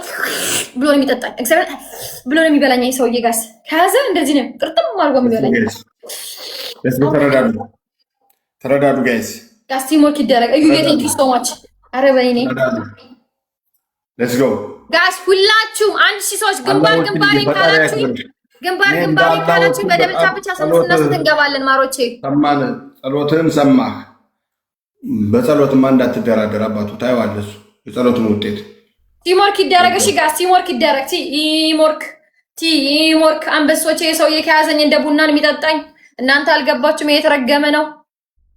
ብሎ ነው የሚጠጣኝ። እግዚአብሔር ብሎ ነው የሚበላኝ። ይሄ ሰውዬ guys ከያዘ እንደዚህ ነው ቅርጥም አድርጎ የሚበላኝ። ተረዳዱ፣ ተረዳዱ guys። Guys፣ teamwork ይደረግ። እዩ፣ thank you so much። አረ ወይኔ። Let's go. Guys፣ ሁላችሁም 1000 ሰዎች ግንባር ግንባሬን ካላችሁ፣ ግንባር ግንባሬን ካላችሁ በ double tap ብቻ ስንት እንገባለን ማሮቼ። ሰማን፣ ጸሎትህን ሰማህ። በጸሎትማ እንዳትደራደር አባቱ፣ ታየዋለህ እሱ የጸሎትን ውጤት። Teamwork ይደረግ። እሺ guys፣ teamwork ይደረግ። Teamwork, teamwork። አንበሶቼ፣ ሰውዬ ከያዘኝ እንደ ቡናን የሚጠጣኝ እናንተ አልገባችሁም። ይሄ የተረገመ ነው።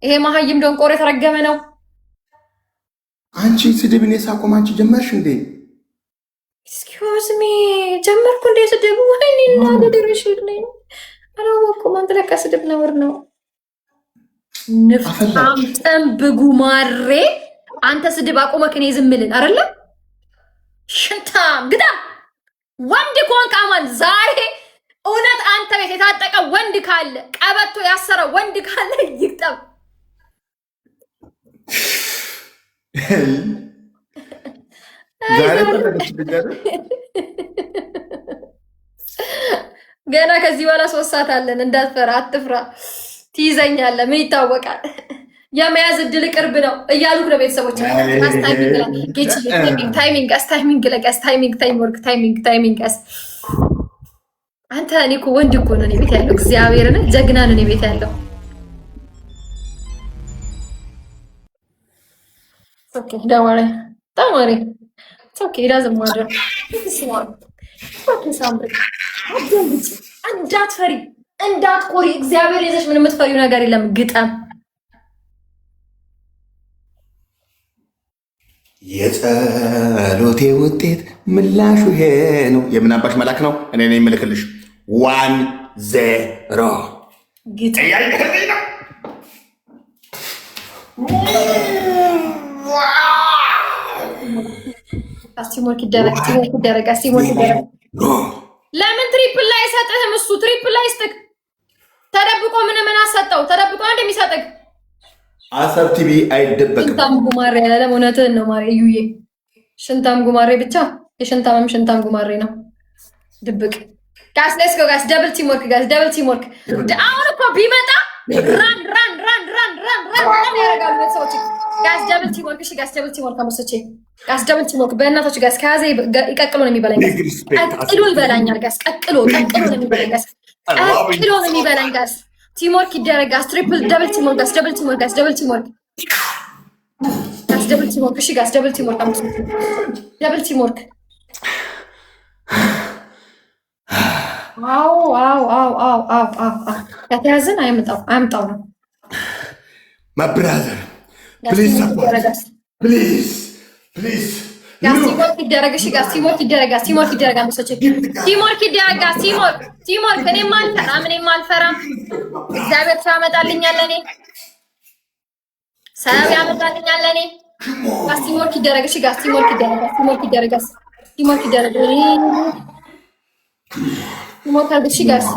ይሄ መሀይም ደንቆሮ የተረገመ ነው። አንቺ ስድብ እኔ ሳቆም አንቺ ጀመርሽ እንዴ? Excuse me፣ ጀመርኩ እንዴ ስድብ? ወይኔ እናቴ ድርሽልኝ። አላወኩም። አንተ ለካ ስድብ ነውር ነው። ንፍጣም ጥንብ ጉማሬ፣ አንተ ስድብ አቁመክ እኔ ዝም ልል አይደለ? ሽንታም ግዳም፣ ወንድ ከሆንክ አማን ዛሬ እውነት አንተ ቤት የታጠቀ ወንድ ካለ፣ ቀበቶ ያሰረ ወንድ ካለ ይግጠም። ዛሬ ፈለገችብኝ አይደል? ገና ከዚህ በኋላ 3 ሰዓት አለን። እንዳትፈራ፣ አትፍራ። ትይዘኛለህ። ምን ይታወቃል? የመያዝ እድል ቅርብ ነው እያሉ ነው ቤተሰቦች። Timing guys፣ timing guys፣ timing time work timing timing guys። አንተ እኔ እኮ ወንድ እኮ ነው እኔ ቤት ያለው፣ እግዚአብሔርን ጀግና ነው እኔ ቤት ያለው። Okay, don't worry, don't worry, okay, doesn't matter. Okay ሳምሪ፣ አትደንግጪ፣ እንዳትፈሪ፣ እንዳትኮሪ። እግዚአብሔር ይዘሽ ምንም የምትፈሪው ነገር የለም። ግጠም። የጸሎቴ ውጤት ምላሹ ይሄ ነው። የምን አባሽ መላክ ነው? እኔ ነኝ የምልክልሽ። 1-0። ግጠም። Teamwork ይደረግ፣ teamwork ይደረግ፣ teamwork ይደረግ። ለምን triple ላይ አይሰጥህም? እሱ triple ላይ ይስጥክ። ተደብቆ ምን ምን አሰጠው? ተደብቆ አንድ የሚሰጥክ አሰብ ቲቪ አይደበቅም። ሽንታም ጉማሬ ያለም እውነትህን ነው ማሬ፣ እዩዬ ሽንታም ጉማሬ ብቻ የሽንታምም ሽንታም ጉማሬ ነው ድብቅ። Guys, let's go guys፣ double teamwork guys፣ double teamwork። አሁን እኮ ቢመጣ run run run run run run run ያደርጋሉ ቤተሰቦች። Guys, double teamwork። እሺ guys, double teamwork አመሰቼ guys፣ double teamwork በእናታችሁ guys። ከያዘ ይቀቅሎ ነው የሚበላኝ guys፣ ቀቅሎ ይበላኛል guys፣ ቀቅሎ ቀቅሎ ነው የሚበላኝ guys፣ ቀቅሎ ነው የሚበላኝ guys። Teamwork ይደረግ guys። Triple double teamwork guys፣ double teamwork guys፣ double teamwork guys፣ double teamwork። እሺ guys, double teamwork አመሰቼ double teamwork። አዎ አዎ አዎ አዎ አዎ አዎ፣ ከተያዝን አይምጣው አያምጣው ነው። My brother, please support, please, please. Guys, teamwork ይደረግ። እሺ guys, teamwork ይደረግ። Teamwork ይደረግ። አመሰቼ teamwork ይደረግ። Teamwork, teamwork። እኔም አልፈራም፣ እኔም አልፈራም። እግዚአብሔር ሰው ያመጣልኛል ለእኔ፣ ሰው ያመጣልኛል ለእኔ። Guys, teamwork ይደረግ። እሺ guys, teamwork ይደረግ። Teamwork ይደረግ። Teamwork ይደረግ። Teamwork አድርግ። እሺ guys,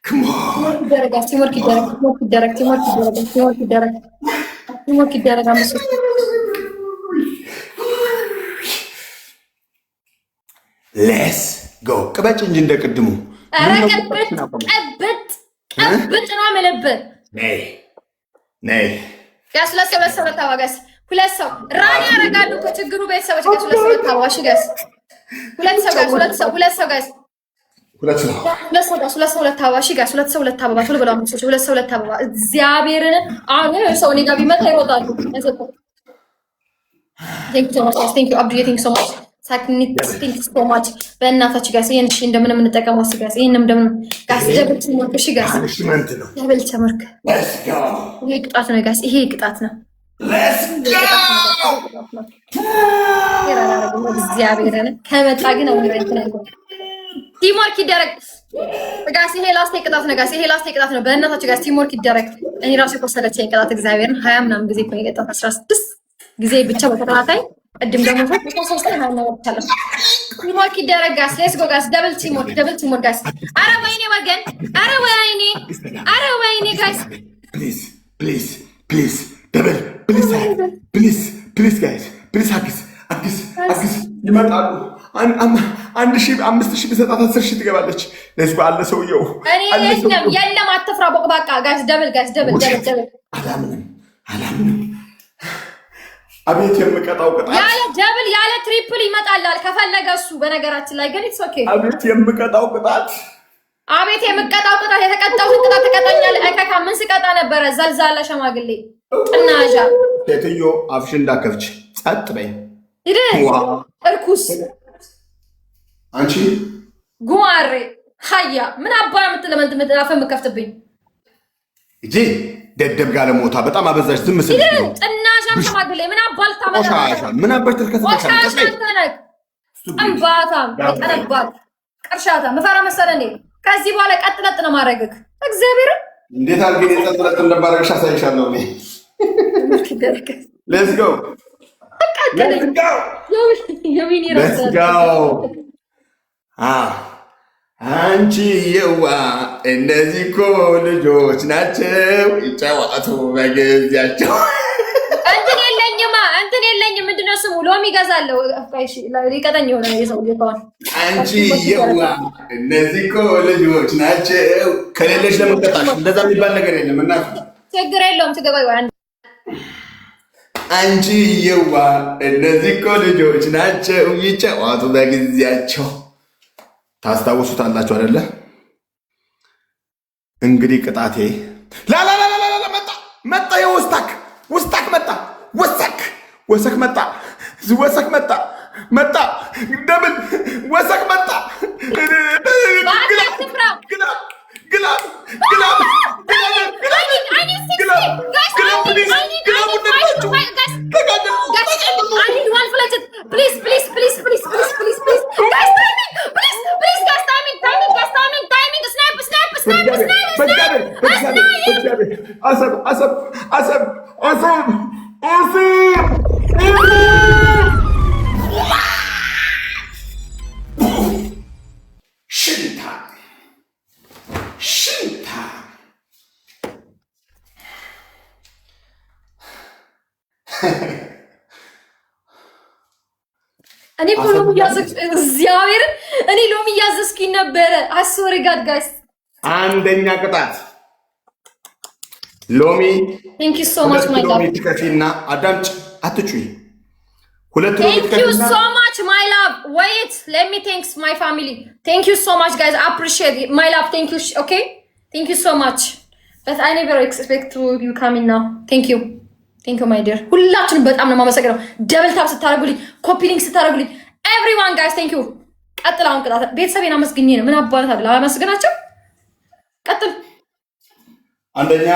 teamwork ይደረግ። Teamwork ይደረግ። Teamwork ይደረግ። Teamwork ይደረግ። Teamwork ይደረግ። Teamwork ይደረግ። አመሰቼ Let's go። ቅበጭ እንጂ እንደ ቅድሙ። ኧረ ቅብጥ ቅብጥ ቅብጥ ነው የምልብህ። ነይ ነይ Guys፣ ሁለት ሰው፣ ሁለት ሰው ሁለት አበባ guys፣ ሁለት ሰው run ያደርጋሉ እኮ ችግሩ ቤተሰቦች። Guys፣ ሁለት ሰው ሁለት አበባ። እሺ guys፣ ሁለት ሰው guys፣ ሁለት ሰው፣ ሁለት ሰው guys፣ ሁለት ሰው፣ ሁለት ሰው guys፣ ሁለት ሰው ሁለት አበባ። እሺ guys፣ ሁለት ሰው ሁለት አበባ። ቶሎ ብለው አምስት፣ ሁለት ሰው ሁለት አበባ። እግዚአብሔርን አሁን ሰው እኔ ጋር ቢመጣ ይሮጣሉ። Thank you so much guys፣ thank you አብዱዬ፣ thank you so much ሳክኒት፣ thank you so much። በእናታችሁ guys ይሄን እሺ እንደምንም እንጠቀመው። እሺ guys፣ ይሄን እንደምንም guys፣ double teamwork። እሺ guys፣ Punishment ነው። Double teamwork። Let's go. ይሄ ቅጣት ነው guys፣ ይሄ ቅጣት ነው። Let's go. እግዚአብሔርን ከመጣ ግን አሁን teamwork ይደረግ guys። ይሄ last ቅጣት ነው guys። ይሄ last ቅጣት ነው። በእናታችሁ guys teamwork ይደረግ። እኔ ራሱ የቆሰለችኝ ቅጣት እግዚአብሔርን 20 ምናምን ጊዜ እኮ ነው የቀጣሁት፣ 16 ጊዜ ብቻ በተከታታይ። ቅድም ደግሞ ሶስት ላይ 20 ወጥቻለሁ። Teamwork ይደረግ guys። Let's go guys። Double teamwork፣ double teamwork guys። አረ ወይኔ ወገን፣ አረ ወይኔ፣ አረ ወይኔ guys። Please, please, please, double, please, please, please guys, please፣ አግዝ አግዝ አግዝ። ይመጣሉ። 1000፣ 5000 ብሰጣት 10,000 ትገባለች። Let's go። አለ ሰውየው። እኔ የለም የለም፣ አትፍራ ቦቅባቃ። Guys, double guys፣ double, double, double። አላምንም አላምንም። አቤት የምቀጣው ቅጣት! ያለ double ያለ triple ይመጣላል ከፈለገ እሱ። በነገራችን ላይ ግን it's okay። አቤት የምቀጣው ቅጣት! አቤት የምቀጣው ቅጣት! የተቀጣሁትን ቅጣት ትቀጣኛለህ። አይካካ ምን ስቀጣ ነበረ? ዘልዛላ ሸማግሌ ጥናዣ። ሴትዮ አፍሽን እንዳከፍች ጸጥ በይ። ሂድ እርኩስ። አንቺ ጉማሬ ሀያ ምን አባ የምትለመንት አፈ የምከፍትብኝ? እጂ ደደብ ጋለሞታ፣ በጣም አበዛሽ። ዝም ስል ጥናዣም ሸማግሌ ምን አባ ልታመጣ? ቆሻሻ ምን አባሽ ትልከሰለሽ? ቆሻሻ አንተ ነህ። ጥንባታም የጠነባት ቅርሻታ ምፈራ መሰለህ እንዴ? ከዚህ በኋላ ቀጥ ለጥ ነው ማድረግህ። እግዚአብሔርን እንዴት አድርጌ የጸጥ ለጥ እንደማደርግሽ አሳይሻለሁ። እኔ let's go, let's go, let's go። አንቺ የዋ እነዚህ እኮ ልጆች ናቸው፣ ይጫወቱ በጊዜያቸው። እንትን የለኝማ፣ እንትን የለኝም። ምንድነው ስሙ? ሎሚ እገዛለሁ። ሊቀጠኝ የሆነ የሰው ከሆነ አንቺ የዋ እነዚህ እኮ ልጆች ናቸው። ከሌለሽ ለምን ቀጣሽ? እንደዛ የሚባል ነገር የለም እና ችግር የለውም። ትገባ። አንቺ የዋ እነዚህ እኮ ልጆች ናቸው፣ ይጫወቱ በጊዜያቸው። ታስታውሱታላችሁ አይደለ? እንግዲህ ቅጣቴ ላላላላላ መጣ መጣ፣ የወስታክ ወስታክ መጣ፣ ወሰክ ወሰክ መጣ፣ ወሰክ መጣ መጣ፣ double ወሰክ መጣ። Glove glove glove glove glove Please, please, please, please, please, please, please, guys, timing, please, please, guys, timing, timing, guys, timing, timing, snipe, snipe, snipe, snipe, snipe. አሰብ አሰብ አሰብ አሰብ አሰብ። ሽንታ ሽንታ። እኔ እኮ ሎሚ እያዘዝኩ፣ እግዚአብሔርን እኔ ሎሚ እያዘዝኩኝ ነበረ። I swear to God, guys. አንደኛ ቅጣት ሎሚ። Thank you so much, my love. ሎሚ ትከፊና፣ አዳምጭ፣ አትጩይ። ሁለት ሎሚ Thank you ትከፊና so much, my love. Wait, let me thanks my family. Thank you so much, guys. Appreciate it. My love, thank you. Okay? Thank you so much. But I never expect to you coming now. Thank you. Thank you, my dear. ሁላችሁንም በጣም ነው የማመሰግነው። Double tap ስታደርጉልኝ፣ copy link ስታደርጉልኝ፣ everyone, guys, thank you። ቀጥል። አሁን ቅጣት ቤተሰቤን አመስግኜ ነው። ምን አባለት አለ አላመስግናቸው። ቀጥል። አንደኛ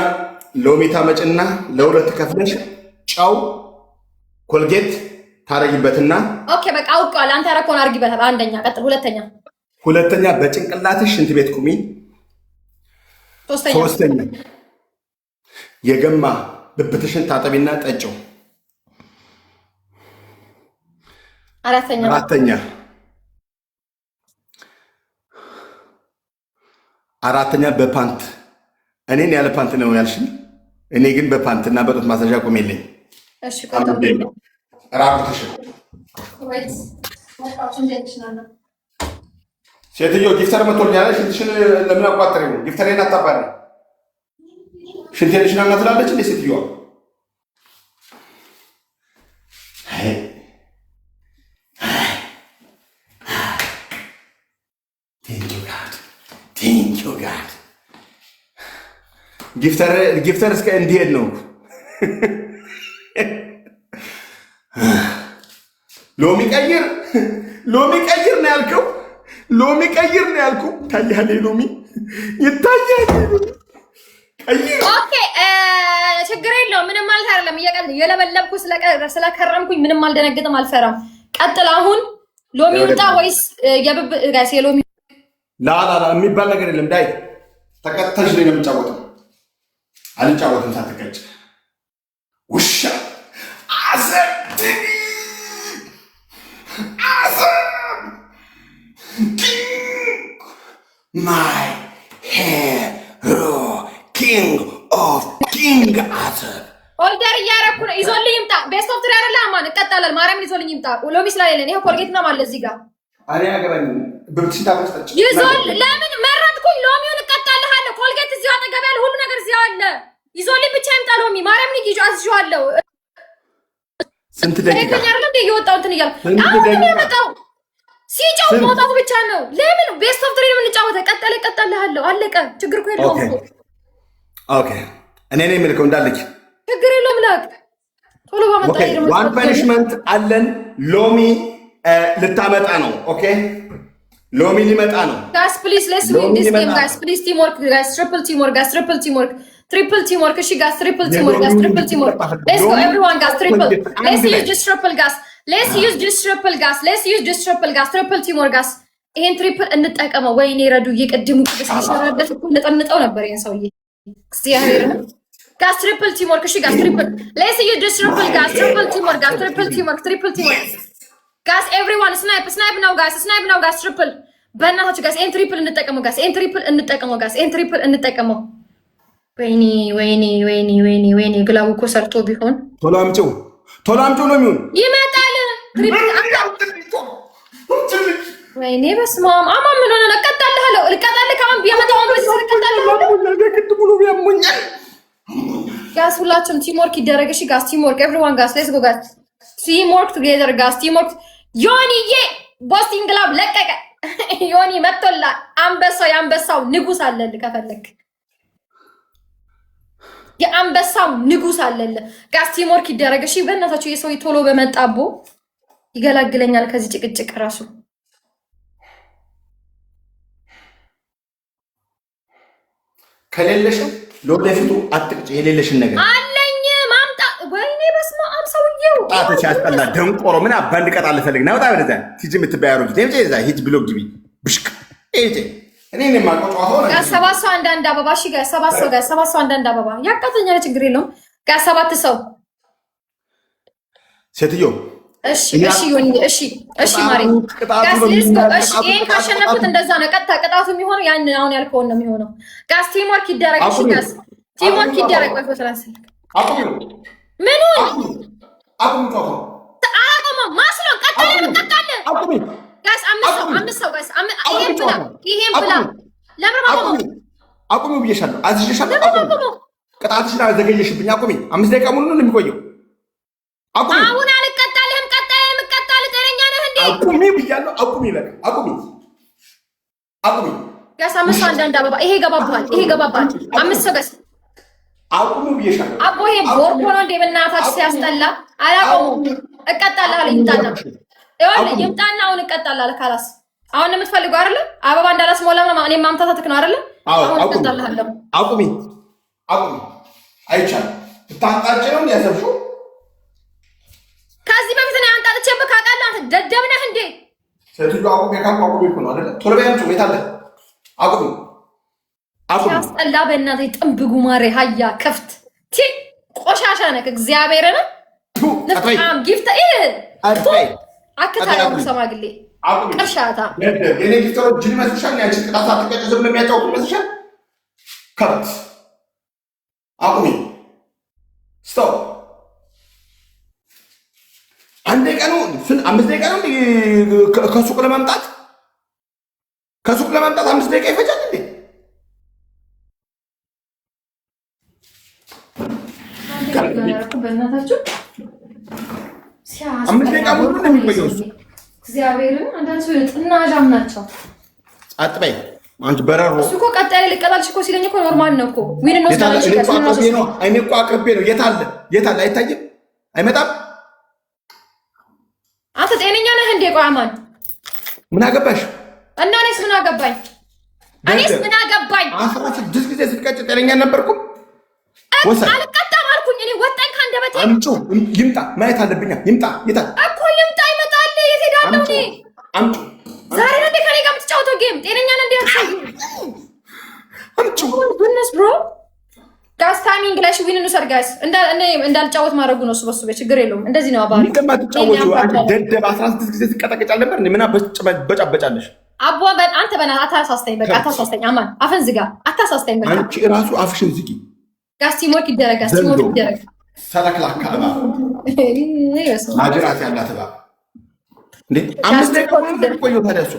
ሎሚ ታመጭና ለሁለት ከፍለሽ ጨው ኮልጌት ታረጊበትና Okay፣ በቃ አውቀዋል። አንተ ያረከውን አድርጊበታል። አንደኛ። ቀጥል። ሁለተኛ። ሁለተኛ በጭንቅላትሽ ሽንት ቤት ቁሚ። ሶስተኛ። ሶስተኛ የገማ ብብትሽን ታጠቢና ጠጪው። አራተኛ። አራተኛ በፓንት፣ እኔን ያለ ፓንት ነው ያልሽኝ። እኔ ግን በፓንት እና በጡት ማስያዣ ቁሚልኝ። እሺ፣ ቆይ። ራቁትሽን። Wait. ሴትዮ gifter መቶልኛል። ሽንትሽን ለምን አቋጠሪው? Gifter ኤን አታባሪ። ሽንቴን ሽናና ትላለች እንዴ ሴትዮዋ? አይ፣ thank you God, thank you God። Gifter እስከ እንዲሄድ ነው። ሎሚ ቀይር፣ ሎሚ ቀይር ነው ያልከው። ሎሚ ቀይር ነው ያልኩ። ይታያል፣ ሎሚ ይታያል። ቀይር። Okay፣ ችግር የለውም። ምንም ማለት አይደለም። እየቀል የለበለብኩ ስለከረምኩኝ ምንም አልደነግጥም፣ አልፈራም። ቀጥል። አሁን ሎሚ ውጣ ወይስ የብብ guys የሎሚ ላላላ የሚባል ነገር የለም። ዳይ ተቀጥተሽ ላይ ነው የምጫወተው። አልጫወትም ሳትቀጭ። ውሻ አሰብ አሰብ my hero, king of king አሰብ። Order እያደረኩ ነው። ይዞልኝ ይምጣ። Best of three አይደለ አማን? እቀጣለን። ማርያምን ይዞልኝ ይምጣ። ሎሚ ስለሌለን ይኸው ኮልጌት ነው አለ እዚህ ጋር። እኔ አገባኝ። ብብትሽን ታጥበሽ ጠጪ። ይዞል ለምን መረጥኩኝ? ሎሚውን እቀጣልሃለሁ። ኮልጌት እዚሁ አጠገብ ያለ ሁሉ ነገር እዚሁ አለ። ይዞልኝ ብቻ ይምጣ ሎሚ። ማርያምን ይዤ አዝዤዋለሁ። ስንት ደቂቃ? ትክክለኛ አይደለ እንዴ? እየወጣሁ እንትን እያልኩ ስንት አሁን ነው ደቂቃ? የመጣው። ሲጫው ስንት? መውጣቱ ብቻ ነው። ለምን best of three ነው የምንጫወተው? ቀጠለ እቀጣልሃለሁ። አለቀ። ችግር እኮ የለውም እኮ። Okay፣ እኔ ነኝ የምልከው እንዳልክ። ችግር የለውም። ላክ ቶሎ ባመጣ። Okay, one punishment አለን። ሎሚ ልታመጣ ነው። Okay፣ ሎሚ ሊመጣ ነው። Guys, please, let's win this game, guys. Please, teamwork, guys. Triple teamwork, guys. Triple teamwork, triple teamwork። እሺ guys, triple teamwork, guys. Triple teamwork. Let's go, everyone, guys. Triple. Let's use this triple, guys. Let's use this triple, guys. Let's use this triple, guys. Triple teamwork, guys. ይሄን triple እንጠቀመው። ወይኔ ረዱ የቅድሙ ቅዱስ ሲሰራበት እኮ ነጠንጠው ነበር ይሄን ሰውዬ፣ እግዚአብሔር። Guys, triple teamwork። እሺ guys, triple. Let's use this triple, guys. Triple teamwork, guys. Triple teamwork, triple teamwork, guys. Everyone, snipe, snipe now, guys. Snipe now, guys. Triple በእናታችሁ guys፣ ይሄን triple እንጠቀመው guys፣ ይሄን triple እንጠቀመው guys፣ ይሄን triple እንጠቀመው። ወይኔ ወይኔ ወይኔ ወይኔ ወይኔ፣ glove ኡ እኮ ሰርቶ ቢሆን። ቶሎ አምጪው፣ ቶሎ አምጪው ነው የሚሆን። ይመጣል። Triple። ወይኔ በስመ አብ። አማ ምን ሆነ ነው? እቀጣልሃለሁ፣ እቀጣልህ። ከአሁን ቢያመጣው አሁን በዚህ ስር እቀጣልሃለሁ። ቅድሙ ነው ያሞኛል። Guys፣ ሁላችሁም teamwork ይደረግ። እሺ guys፣ teamwork everyone guys፣ let's go guys፣ teamwork together guys፣ teamwork። ዮኒዬ boosting glove ለቀቀ። ዮኒ መጥቶላ አንበሳው፣ የአንበሳው ንጉስ አለል፣ ከፈለክ የአንበሳው ንጉስ አለል። Guys፣ teamwork ይደረግ። እሺ በእናታችሁ፣ የሰው ቶሎ በመጣቦ ይገላግለኛል ከዚህ ጭቅጭቅ ራሱ። ከሌለሽም ለወደፊቱ አትቅጭ። የሌለሽን ነገር አለኝ ማምጣ። ወይኔ በስመ አብ ሰውዬው ጣቶ ሲያስጠላ ደንቆሮ። ምን አባ እንድቀጣ አልፈልግ። ና ውጣ ወደዛ። ሂጂ የምትባይ አሮጊት ሂጂ፣ እዛ ሂጂ ብሎ ግቢ ብሽቅ ሂጂ። እኔ የማውቀው ጨዋታው ነው። Guys፣ ሰባት ሰው አንዳንድ አበባ። እሺ guys፣ ሰባት ሰው፣ guys፣ ሰባት ሰው አንዳንድ አበባ። ያቃተኛል፣ ችግር የለውም። Guys፣ ሰባት ሰው። ሴትዮ። እሺ ዮኒ፣ እሺ ማሪ። Guys፣ let's go። እሺ ይሄን ካሸነፍኩት እንደዛ ነው። ቀጥታ ቅጣቱ የሚሆነው ያንን አሁን ያልከውን ነው የሚሆነው። Guys፣ teamwork ይደረግ። እሺ guys፣ teamwork ይደረግ። ወይ ፎቶ ላንስልክ። ምኑን አላቆመም። ማስሎን ቀጣለ ቀጣለ። Guys፣ አምስት ሰው፣ አምስት ሰው guys፣ ይሄን ብላ፣ ይሄን ብላ። ለምን ማቆመው? አቁሚ ብዬሻለሁ፣ አዝዤሻለሁ። አቁሚ። ቅጣትሽን አዘገየሽብኝ። አቁሚ። 5 ደቂቃ ሙሉ ነው የሚቆየው። አቁሚ። አሁን አልቀጣልህም። ቀጣይ የምቀጣልህ ጤነኛ ነህ እንዴ? አቁሚ ብያለሁ። አቁሚ፣ በቃ አቁሚ፣ አቁሚ። Guys፣ አምስት ሰው አንዳንድ አበባ። ይሄ ይገባብሃል፣ ይሄ ይገባብሃል። አምስት ሰው guys። አቁሙ ብዬሻለሁ። አቦ ይሄ ቦርኮ ነው እንዴ? በእናታችሁ ሲያስጠላ። አላቆሙም። እቀጣልሃለሁ። ይምጣና፣ ይኸውልህ፣ ይምጣና አሁን እቀጣልሃለሁ። خلاص አሁን የምትፈልገው አይደለ? አበባ እንዳላስሞላ ምናምን እኔ ማምታታትክ ነው አይደለ? አሁን እቀጣልሃለሁ። አቁሚ፣ አቁሚ። አይቻልም። ብታንጣጭ ነው ያሰብሽው። ከዚህ በፊት እኔ አንጣጥቼብህ ካውቃለህ። አንተ ደደብ ነህ እንዴ? ሴትዮ አቁሚ ካልኩ አቁሚ እኮ ነው አይደለ? ቶሎ በይ አምጪው። የት አለ? አቁሚ፣ አቁሚ። ሲያስጠላ በእናትህ፣ ጥንብ ጉማሬ ሀያ ክፍት ቲ ቆሻሻ ነህ። እግዚአብሔርን ንፍጣም gift አክታ ያሉ ሰማግሌ ቅርሻታ። የኔ gifter ኦች ጅል ይመስልሻል? ያንቺ ቅጣት ሳትቀጭ ዝም ብለው የሚያጫውቱ ይመስልሻል? ከብት፣ አቁሚ። Stop። 1 ደቂቃ ነው፣ 5 ደቂቃ ነው ከሱቅ ለመምጣት፣ ከሱቅ ለመምጣት 5 ደቂቃ ይፈጃል እንዴ? በእናታችሁ። 5 ደቂቃ ሙሉ ነው የሚቆየው እሱ። እግዚአብሔርን አንዳንድ ሰው ጥናዣም ናቸው። ጸጥ በይ አንቺ በረሮ። እሱ እኮ ቀጣይ ልቀጣልሽ እኮ ሲለኝ እኮ normal ነው እኮ፣ win እንወስዳለን። እኔ እኮ አቅርቤ ነው። የት አለ? የት አለ? አይታይም? አይመጣም? አንተ ጤነኛ ነህ እንዴ? ቆይ አማን። ምን አገባሽ? እና እኔስ ምን አገባኝ? እኔስ ምን አገባኝ? 16 ጊዜ ስትቀጭ ጤነኛ አልነበርኩም? አልቀጣም አልኩኝ እኔ፣ ወጣኝ ከአንደበቴ። አምጪው፣ ይምጣ፣ ማየት አለብኛ። ይምጣ። የታል? እኮ ይምጣ፣ ይመጣል። የት ሄዳለሁ እኔ? አምጪው። ዛሬ ነው እንዴ ከኔ ጋር የምትጫወተው game? ጤነኛ ነህ እንዴ? አምጪው። Goodness bro። Guys፣ timing ላይ win እንውሰድ guys። እንዳልጫወት ማድረጉ ነው እሱ፣ በሱ ቤት ችግር የለውም። እንደዚህ ነው አባሪ። እንደማትጫወቱ አንቺ ደደብ፣ 16 ጊዜ ትቀጠቀጫል ነበር። ምን በጫበጫለሽ? አቦ አንተ በእናትህ አታሳስተኝ፣ በቃ አታሳስተኝ። አማን አፍን ዝጋ፣ አታሳስተኝ። በቃ አንቺ እራሱ አፍሽን ዝጊ። Guys፣ teamwork ይደረግ፣ guys፣ teamwork ይደረግ። ሰለክላካ እባብ፣ ማጅራት ያላት እባብ እንዴ! 5 ደቂቃ ሙሉ ነው የሚቆየው ታዲያ እሱ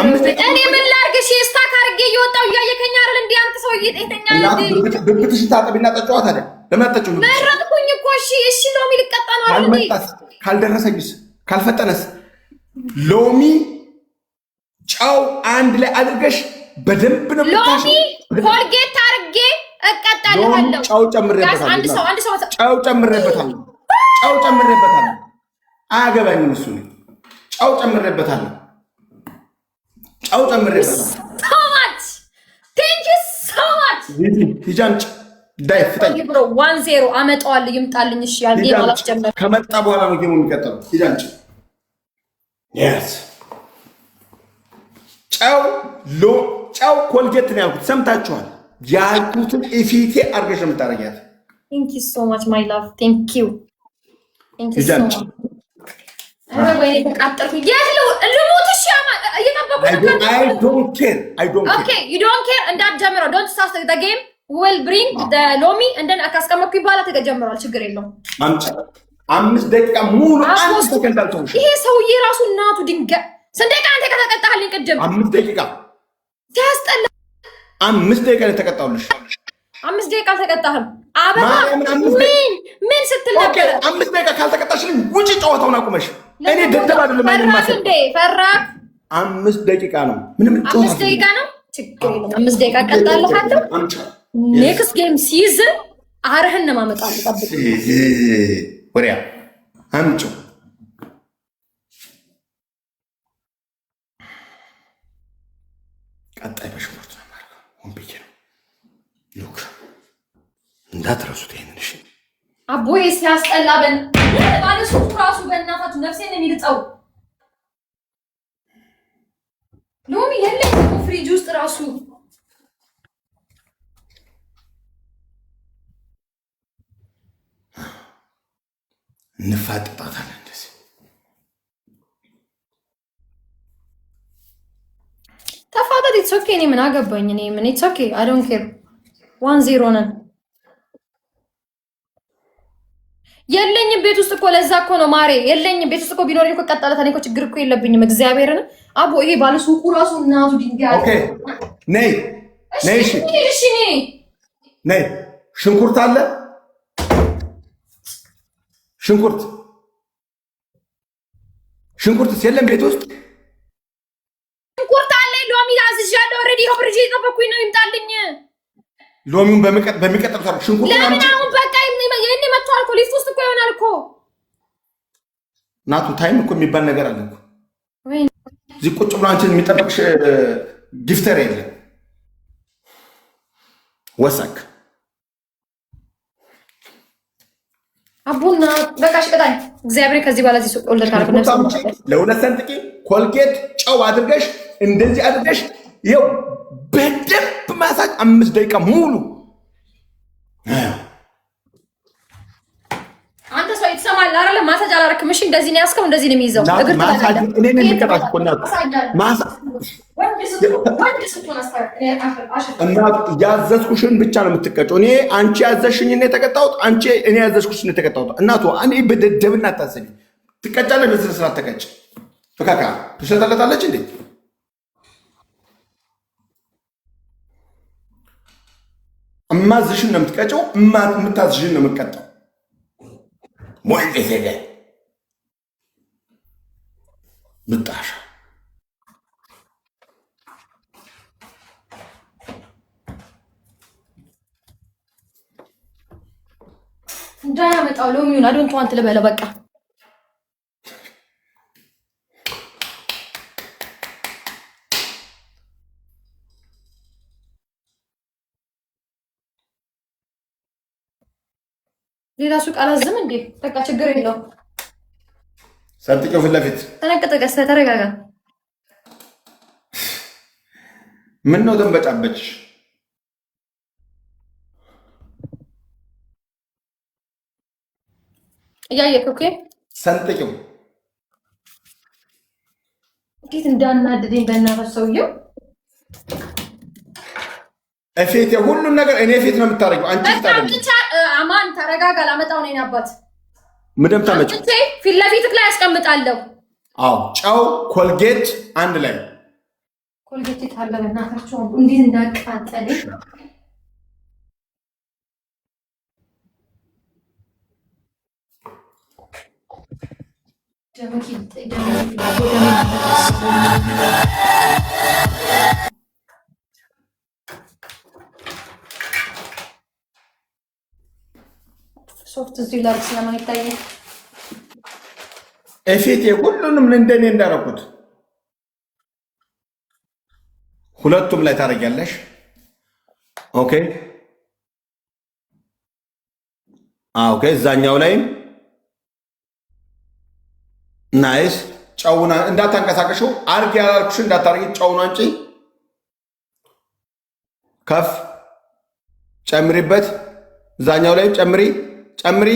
5 ደቂቃ። እኔ ምን ላድርግ? እሺ stuck አድርጌ እየወጣሁ እያየከኝ አይደል? እንዴ አንተ ሰውዬ ጤነኛ ነህ እንዴ? ብብትሽን ታጠቢና ጠጪዋ ታዲያ። ለምን አትጠጪውም? መረጥኩኝ እኮ። እሺ ሎሚ ልቀጣ ነው አይደል እንዴ? ካልመጣስ? ካልደረሰኝስ? ካልፈጠነስ? ሎሚ ጨው አንድ ላይ አድርገሽ በደንብ ነው ሎሚ የምታሸው። ኮልጌት አድርጌ እቀጣልሃለሁ። ጨው ጨምሬበታለሁ። አንድ ሰው፣ አንድ ሰው። ጨው ጨምሬበታለሁ። ጨው ጨምሬበታለሁ። አያገባኝም እሱ ነው። ጨው ጨምሬበታለሁ። ጨው ጨምሬበታለሁ። So much, thank you so much. ሂጂ አምጪ። ዳይ ፍጠኝ። Bro፣ 1-0 አመጣዋለሁ። ይምጣልኝ። እሺ ያል ሂጂ game አምጪ። አላስጀመርኩም። ከመጣ በኋላ ነው game ኡ የሚቀጥለው። ሂጂ አምጪ። Yes፣ ጨው ሎ ጨው ኮልጌት ነው ያልኩት። ሰምታችኋል። ያልኩትን እፊቴ አድርገሽ ነው የምታደርጊያት። Thank you so much, my love, thank you, thank you so much። ኧረ ወይኔ ተቃጠልኩ። የት ልሙት? እሺ እየጠበኩ ነበር። I don't care, I don't care. Okay, you don't care። እንዳትጀምረው። Don't start the game. Will bring the ሎሚ እንደን ካስቀመጥኩኝ በኋላ ተጀምሯል። ችግር የለውም። አምጪ። 5 ደቂቃ ሙሉ 1 ሰከንድ አልተውሽም። ይሄ ሰውዬ ራሱ እናቱ ድንጋይ። ስንት ደቂቃ አንተ ከተቀጣህልኝ ቅድም? 5 ደቂቃ። ሲያስጠላ። 5 ደቂቃ ነው የተቀጣሁልሽ። 5 ደቂቃ አልተቀጣህም። አበባ ምን ምን ስትል ነበረ? 5 ደቂቃ ካልተቀጣሽልኝ ውጪ፣ ጨዋታውን አቁመሽ። እኔ ደደብ አይደለም። ፈራክ እንዴ? ፈራክ? 5 ደቂቃ ነው። ምንም 5 ደቂቃ ነው። ችግር የለም። 5 ደቂቃ እቀጣልሃለሁ። Next game ሲይዝ አርህን ነው የማመጣልህ። ጠብቅ። ወሪያ አምጪው። ቀጣይ በሽንኩርት ነው የማደርገው። ሆን ብዬ ነው። Look፣ እንዳትረሱት ይሄንን። እሺ። አቦዬ ሲያስጠላ። በን ባለሱቁ ራሱ በእናታችሁ ነፍሴን ነው የሚልጠው። ሎሚ የለኝም እኮ ፍሪጅ ውስጥ ራሱ። እንፋጠጣታለን እንደዚህ። ተፋጠጥ። It's okay። እኔ ምን አገባኝ? እኔ ምን፣ it's okay, I don't care። 1-0 ነን። የለኝም ቤት ውስጥ እኮ፣ ለዛ እኮ ነው ማሬ። የለኝም ቤት ውስጥ እኮ፣ ቢኖረኝ እኮ እቀጣለታለሁ። እኔ እኮ ችግር እኮ የለብኝም። እግዚአብሔርን አቦ ይሄ ባለሱቁ ራሱ እናቱ ድንጋይ። Okay፣ ነይ ነይ። እሺ። እሺ እኔ ነይ። ሽንኩርት አለ? ሽንኩርት፣ ሽንኩርትስ የለም ቤት ውስጥ? ሽንኩርት አለ፣ ሎሚ አዝዣለሁ። Already ይኸው ፍሪጅ እየጠበኩኝ ነው፣ ይምጣልኝ። ሎሚውን በሚቀጥለው ሽንኩርት ለምን አሁን? በቃ ይሄኔ መጥቷል እኮ፣ ሊፍት ውስጥ እኮ ይሆናል እኮ። ናቱ፣ time እኮ የሚባል ነገር አለ እኮ። እዚህ ቁጭ ብሎ አንቺን የሚጠብቅሽ gifter የለም። ወሰክ። አቡና በቃ ሽቅጣኝ። እግዚአብሔር ከዚህ በኋላ እዚህ ሱቅ order ካደረኩ ነፍሴ ለሁለት ሰንጥቂ፣ ኮልጌት ጨው አድርገሽ እንደዚህ አድርገሽ ይኸው በደንብ ማሳጅ 5 ደቂቃ ሙሉ። አንተ ሰው የተሰማል አይደለ? ማሳጅ አላረክም። እሺ እንደዚህ ነው ያዝከው፣ እንደዚህ ነው የሚይዘው። እግር ማሳጅ እኔ ነኝ የሚቀጣሽ እኮ እናቱ። እናቱ፣ ያዘዝኩሽን ብቻ ነው የምትቀጨው። እኔ አንቺ ያዘዝሽኝ ነው የተቀጣሁት። አንቺ እኔ ያዘዝኩሽን ነው የተቀጣሁት። እናቱ፣ እኔ በደደብና አታስቢ። ትቀጫለሽ፣ በስነ ስርዓት ተቀጭ። ፍካካ ትሸጠለታለች እንዴ? እማዝሽን ነው የምትቀጨው። የምታዝሽን ነው የምትቀጣው። ወንድ ሴደ ምጣሻ። እንዳያመጣው ሎሚውን I don't want ልበለው በቃ። ሌላ ሱቅ አላዝም እንዴ? በቃ ችግር የለውም። ሰንጥቂው ፊት ለፊት። ተነቅጠቀ፣ ተረጋጋ። ምን ነው ተንበጫበች? እያየክ okay። ሰንጥቂው። እንዴት እንዳናደደኝ በእናትህ ሰውየው። እፊት ሁሉን ነገር እኔ ፊት ነው የምታደርጊው። አንቺ ፊት አይደለም። አማን ተረጋጋ። ላመጣው ነው የእኔ አባት። ምንድን ነው የምታመጪው? ፊት ለፊትህ ላይ አስቀምጣለሁ። አዎ፣ ጨው ኮልጌት አንድ ላይ። ኮልጌት የት አለ? በእናታቸው እንዴት እንዳቃጠለኝ። ደምክ ደምክ። ሶፍት እዚሁ ላድርግ ስለማይታይ። እፊቴ ሁሉንም እንደኔ እንዳደረኩት ሁለቱም ላይ ታደርጊያለሽ። Okay okay። እዛኛው ላይም nice። ጨውና እንዳታንቀሳቀሽው፣ አርግ ያላልኩሽ እንዳታርጊ። ጨውን አንጪ፣ ከፍ ጨምሪበት። እዛኛው ላይም ጨምሪ፣ ጨምሪ፣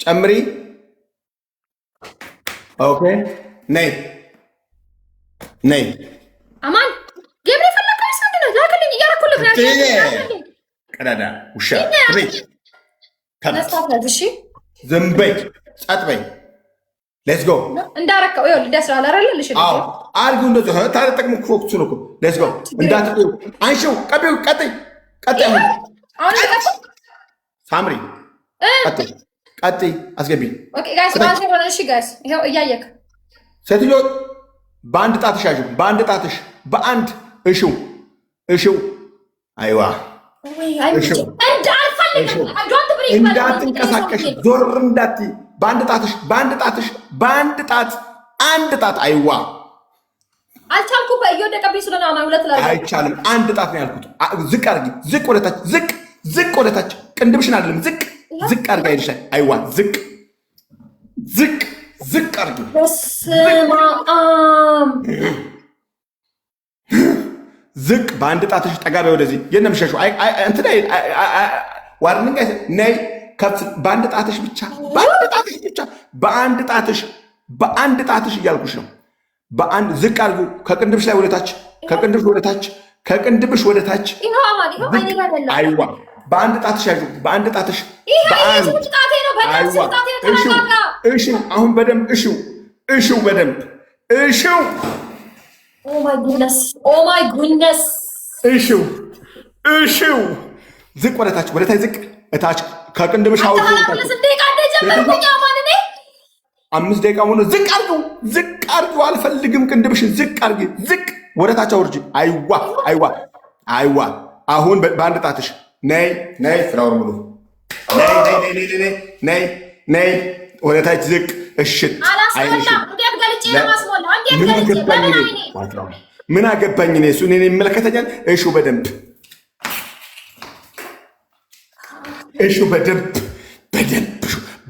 ጨምሪ። Okay፣ ነይ ነይ። አማን game ላይ ፈለከው ምንድን ነው? ላክልኝ፣ እያደረኩልህ ነው። ቀዳዳ ውሻ። እሺ። ዝም በይ፣ ጸጥ በይ። Let's go። እንዳረከው ይኸውልህ፣ እንዲያስራል አይደል? ልሽ አዎ፣ አድርጊው እንደዚህ። ታዲያ ጥቅሙ እኮ እሱ ነው እኮ። Let's go። እንዳትቆዩ፣ አንሺው፣ ቀቢው፣ ቀጥይ፣ ቀጥይ። አሁን አሁን ልቀጥል? ሳምሪ ቀጥይ፣ ቀጥይ፣ አስገቢ። Okay guys፣ 1-0 ነው። እሺ guys፣ ይኸው እያየክ። ሴትዮ፣ በአንድ ጣትሽ ያዥው፣ በአንድ ጣትሽ፣ በአንድ እሽው፣ እሽው፣ አይዋ። እንዳትንቀሳቀሽ፣ ዞር እንዳትይ፣ በአንድ ጣትሽ፣ በአንድ ጣትሽ፣ በአንድ ጣት፣ አንድ ጣት፣ አይዋ። አልቻልኩም። እየወደቀብኝ ስለሆነ ሁለት ላይ። አይቻልም። አንድ ጣት ነው ያልኩት። ዝቅ አድርጊ፣ ዝቅ ወደታች፣ ዝቅ፣ ዝቅ ወደታች፣ ቅንድብሽን አይደለም፣ ዝቅ፣ ዝቅ አድርጊ። አይንሽ ላይ፣ አይዋ፣ ዝቅ፣ ዝቅ፣ ዝቅ አድርጊ። በስመ አብ። ዝቅ፣ በአንድ ጣትሽ። ጠጋ በይ ወደዚህ። የት ነው የምትሸሺው? እንትን warning ነይ ከፍ። በአንድ ጣትሽ ብቻ፣ በአንድ ጣትሽ ብቻ፣ በአንድ ጣትሽ፣ በአንድ ጣትሽ እያልኩሽ ነው። በአንድ ዝቅ አድርጊው። ከቅንድብሽ ላይ ወደታች፣ ከቅንድብሽ ወደታች፣ ከቅንድብሽ ወደታች። አይዋ፣ በአንድ ጣትሽ ያዥው። በአንድ ጣትሽ። እሺው፣ አሁን በደንብ እሺው፣ እሺው፣ በደንብ እሺው። Oh my goodness, oh my goodness. እሺው፣ እሺው፣ ዝቅ ወደታች፣ ወደታች፣ ዝቅ፣ እታች፣ ከቅንድብሽ አውጪ። 5 ደቂቃ ሆኖ ዝቅ አድርጊው፣ ዝቅ አድርጊው። አልፈልግም። ቅንድብሽን ዝቅ አድርጊ፣ ዝቅ ወደታች አውርጂ። አይዋ፣ አይዋ፣ አይዋ። አሁን በአንድ ጣትሽ ነይ፣ ነይ፣ flower ሙሉ፣ ነይ፣ ነይ፣ ነይ፣ ነይ፣ ነይ፣ ነይ፣ ወደታች ዝቅ፣ እሽት። ምን አገባኝ እኔ? እሱ እኔን ይመለከተኛል። እሹ በደንብ፣ እሹ በደንብ፣ በደንብ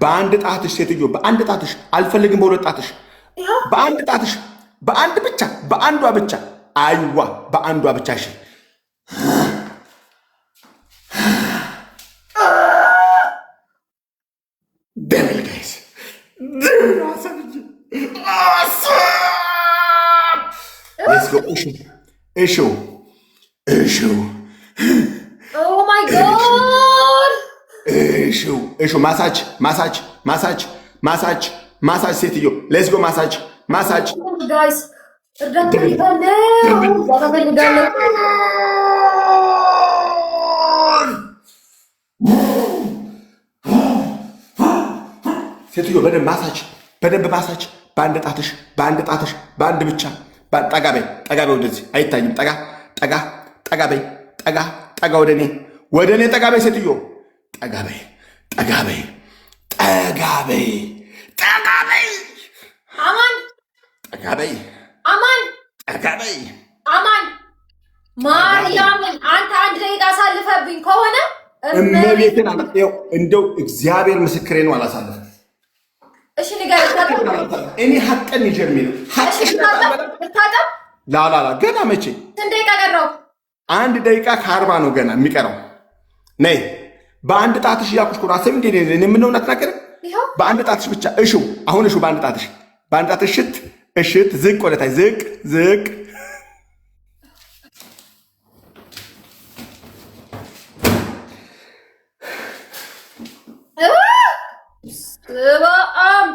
በአንድ ጣትሽ ሴትዮ፣ በአንድ ጣትሽ። አልፈልግም በሁለት ጣትሽ፣ በአንድ ጣትሽ፣ በአንድ ብቻ፣ በአንዷ ብቻ፣ አይዋ፣ በአንዷ ብቻ። እሺ፣ double guys፣ double። Let's go። እሹ፣ እሹ፣ እሹ። Oh my God. እሹ፣ እሹ፣ massage፣ massage፣ massage፣ massage፣ massage። ሴትዮ let's go፣ massage፣ massage። Guys፣ እርዳታ እፈልጋለሁ፣ እርዳታ እፈልጋለሁ። ሴትዮ በደንብ ማሳጅ፣ በደንብ ማሳጅ። በአንድ ጣትሽ፣ በአንድ ጣትሽ፣ በአንድ ብቻ። ጠጋ በይ፣ ጠጋ በይ ወደዚህ፣ አይታይም። ጠጋ፣ ጠጋ፣ ጠጋ በይ፣ ጠጋ፣ ጠጋ፣ ወደ እኔ፣ ወደ እኔ ጠጋ በይ። ሴትዮ ጠጋ በይ፣ ጠጋ በይ፣ ጠጋ በይ፣ ጠጋ በይ። አማን። ጠጋ በይ። አማን። ጠጋ በይ። አማን፣ ማርያምን አንተ 1 ደቂቃ አሳልፈብኝ ከሆነ እመቤትን እንደው እግዚአብሔር ምስክሬ ነው፣ አላሳልፍም። እሺ ንገረኝ። እኔ ሀቀን ይጀርሚ ነው። ልታጠብ? ላላላ፣ ገና መቼ። ስንት ደቂቃ ቀረው? 1 ደቂቃ ከ40 ነው ገና የሚቀረው። ነይ፣ በአንድ ጣትሽ እያልኩሽ እኮ ነው። አሰሚ እንዴ፣ እኔ የምነው አትናገርም። በአንድ ጣትሽ ብቻ እሹ፣ አሁን እሹ፣ በአንድ ጣትሽ፣ በአንድ ጣትሽ፣ እሽት፣ እሽት፣ ዝቅ ወደታች፣ ዝቅ፣ ዝቅ። በስመ አብ፣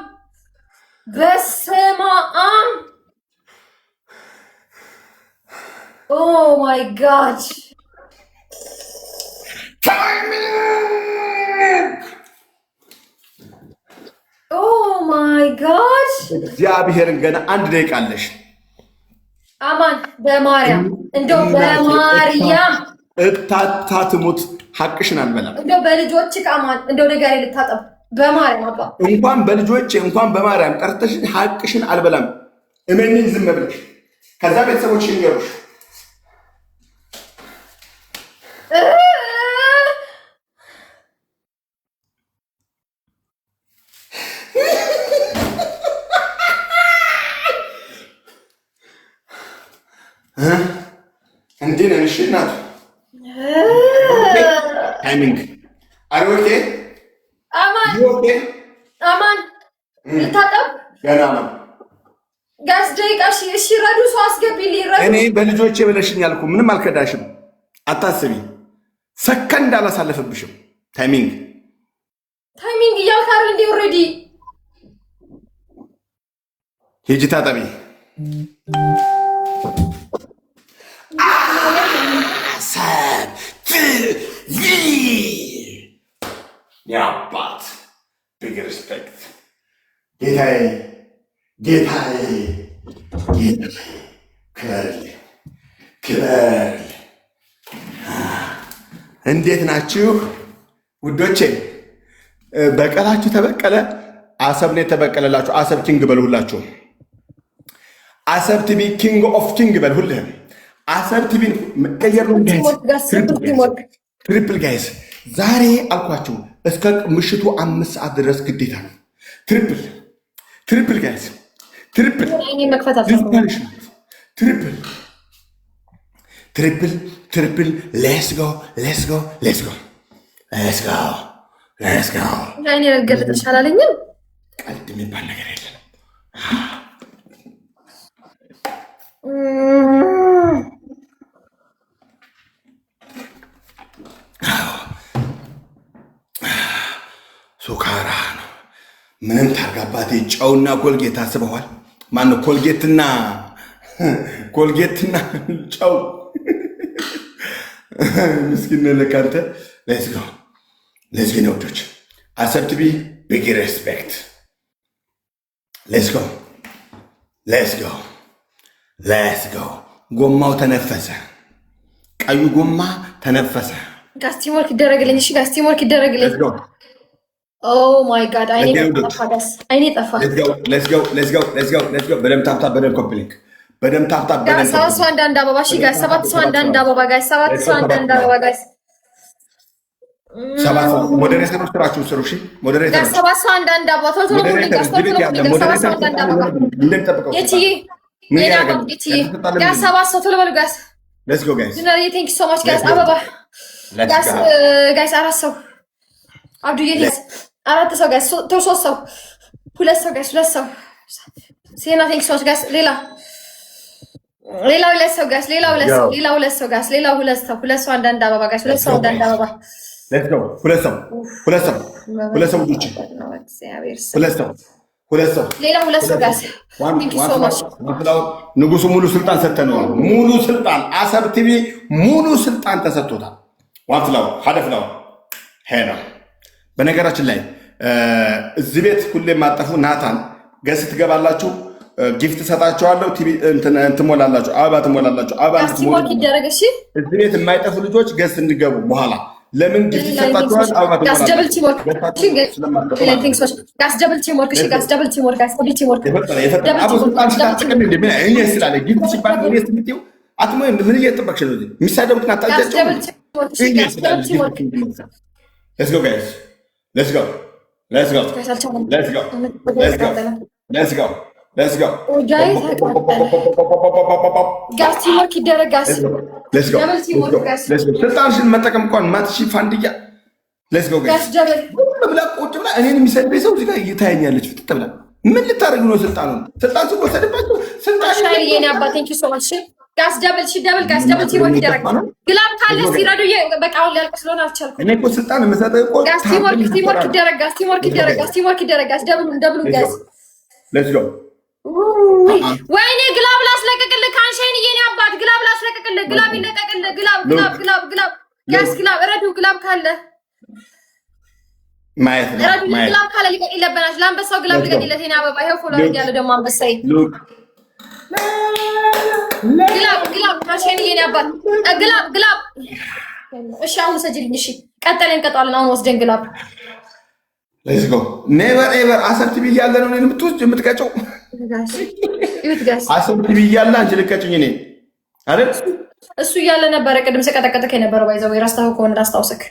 በስመ አብ፣ oh my God. Timing. Oh my God. እግዚአብሔርን ገና 1 ደቂቃ አለሽ። አማን፣ በማርያም፣ እንደው በማርያም። እታታ ትሙት ሐቅሽን አልበላም። እንደው በልጆች አማን፣ እንደው ነገር ልታጠብ፣ በማርያም አባ። እንኳን በልጆቼ፣ እንኳን በማርያም ጠርተሽን ሐቅሽን አልበላም። እመኚኝ ዝም ብለሽ፣ ከዛ ቤተሰቦች ይንገሩሽ። እንዲህ ነን። እሺ እናቱ፣ timing are okay? አማን። Okay. አማን፣ ልታጠብ። ገና ነው። Guys፣ ደቂቃ። እሺ፣ እሺ፣ ረዱ፣ ሰው አስገቢልኝ፣ ረዱ። እኔ በልጆቼ ብለሽኛል እኮ፣ ምንም አልከዳሽም። አታስቢ። ሰከንድ አላሳለፍብሽም። Timing. Timing እያልክ አይደል እንዴ already? ሂጂ ታጠቢ። አሰብ ቲቪ። የአባት big respect። ጌታዬ፣ ጌታዬ፣ ጌታዬ፣ ክበርልኝ፣ ክበርልኝ። እንዴት ናችሁ ውዶቼ? በቀላችሁ ተበቀለ። አሰብ ነው የተበቀለላችሁ። አሰብ king በሉ ሁላችሁ። አሰብ ቲቪ king of king በል ሁልህም። አሰብ ቲቪ መቀየር ነው። Triple guys፣ ዛሬ አልኳችሁ እስከ ምሽቱ 5 ሰዓት ድረስ ግዴታ ነው። Triple, triple guys፣ triple, triple, triple, triple። Let's go, let's go, let's go, let's go, let's go። አይኔ ልገልጥልሽ አላለኝም። ቀልድ የሚባል ነገር የለም። ሱካራ ነው። ምንም ታርጋባቴ ጨውና ኮልጌት አስበዋል። ማነው ኮልጌትና ጨው? ምስኪን ነህ ለካ አንተ። Let's go, let's go ውዶች። አሰብ ቲቪ big respect። Let's go, let's go, let's go። ጎማው ተነፈሰ። ቀዩ ጎማ ተነፈሰ። Guys, teamwork ይደረግልኝ። እሺ guys, teamwork ይደረግልኝ። Oh my God፣ አይኔ ጠፋ። Guys፣ አይኔ ጠፋ። Let's go, let's go, let's go, let's go። በደምብ tap tap፣ በደምብ copy link፣ በደምብ tap tap፣ በደምብ 7 ሰው አንዳንድ አበባ። እሺ guys፣ 7 ሰው አንዳንድ አበባ። Guys፣ 7 ሰው አንዳንድ አበባ። Guys፣ 7 ሰው፣ moderator ኦች ስራችሁን ስሩ። እሺ moderator ኦች፣ 7 ሰው አንዳንድ አበባ። ቶሎ ቶሎ ሙሉኝ guys፣ ቶሎ ቶሎ ሙሉኝ guys። 7 ሰው አንዳንድ አበባ። እንደምጠብቀው የትዬ የኔ አበባ የትዬ። Guys፣ 7 ሰው ቶሎ በሉ guys። Let's go guys። Thank you so much guys። አበባ guys፣ guys፣ አራት ሰው አብዱዬ፣ አራት ሰው guys፣ ሶስት ሰው፣ ሁለት ሰው guys፣ ሁለት ሰው ሴና፣ thank so much guys። ሌላ ሁለት ሰው guys፣ ሌላ ሁለት ሰው፣ ሌላ ሁለት ሰው guys፣ ሌላ ሁለት ሰው፣ ሁለት ሰው አንዳንድ አበባ guys፣ ሁለት ሰው አንዳንድ አበባ። Let's go። ሁለት ሰው፣ ሁለት ሰው፣ ሁለት ሰው ውዶች፣ ሁለት ሰው፣ ሁለት ሰው። ሌላ ሁለት ሰው guys፣ thank you so much። ንጉሱ ሙሉ ስልጣን ሰጥተነዋል። ሙሉ ስልጣን፣ አሰብ ቲቪ ሙሉ ስልጣን ተሰጥቶታል። One flower፣ ሓደ flower ሄና። በነገራችን ላይ እዚህ ቤት ሁሌ የማጠፉ ናታን guest ትገባላችሁ፣ gift ሰጣችኋለሁ፣ ትሞላላችሁ፣ አበባ ትሞላላችሁ። አበባ ይደረግ። እሺ። እዚህ ቤት የማይጠፉ ልጆች guest እንዲገቡ በኋላ ለምን gift ይሰጣችኋል? አበባ ትሞላላችሁ። Guys, double teamwork። እሺ guys, double teamwork። Guys, double teamwork። የፈጠረ አቦ ስልጣን ስታጠቅም እንደ ምን እኔ ስላለ gift ሲባል እኔ ስትምትይው አትሞ ምን እየጠበቅሽ ነው? የሚሳደቡትን አታጃቸው። Let's go guys. Let's go. Let's go. Let's go. Let's go. Let's go. Let's go. Guys, teamwork ይደረግ guys። Let's go. Let's go. ስልጣንሽን መጠቀም እንኳን ማትሺ ፋንድያ። Let's go guys። ብላ ቁጭ ብላ እኔን የሚሰድበኝ ሰው እዚህ ጋር እየታየኛለች ፍጥጥ ብላ። ምን ልታደርግ ነው? ስልጣኑን ስልጣን ሲወሰድባቸው ስልጣን የኔ አባት፣ thank you so much guys። Double ሺ double guys፣ double teamwork ይደረግ። Glove ካለ ሲረዱ በቃ አሁን ሊያልቅ ስለሆነ አልቻልኩም። እኔ እኮ ስልጣን የምሰጠው እኮ Guys, teamwork ይደረግ guys፣ teamwork ይደረግ guys፣ teamwork ይደረግ guys። Double ኡ double ኡ guys። Let's go። ወይኔ glove ላስለቅቅልህ ካንሻይን፣ የኔ አባት፣ glove ላስለቅቅልህ። Glove ይለቀቅልህ። Glove, glove, glove, glove guys፣ glove እረዱ። Glove ካለ ማየት ነው። እረዱ። Glove ካለ ሊቀቅ ይለበናል። ለአንበሳው glove ልቀቅለት። የኔ አበባ ይኸው follow አድርጌያለሁ ደግሞ አንበሳዬ። Glove, glove ካንሻይን፣ የኔ አባት፣ glove, glove። እሺ አሁን ሰጅልኝ። እሺ ቀጠለን እንቀጠዋለን። አሁን ወስደን glove። Let's go። Never ever። አሰብ ቲቪ እያለ ነው እኔን የምትወስድ የምትቀጨው። አሰብ ቲቪ እያለ አንቺ ልቀጭኝ እኔ አይደል? እሱ እያለ ነበረ ቅድም ስቀጠቀጥክ የነበረው። By the way ረስተኸው ከሆነ ላስታውስክ።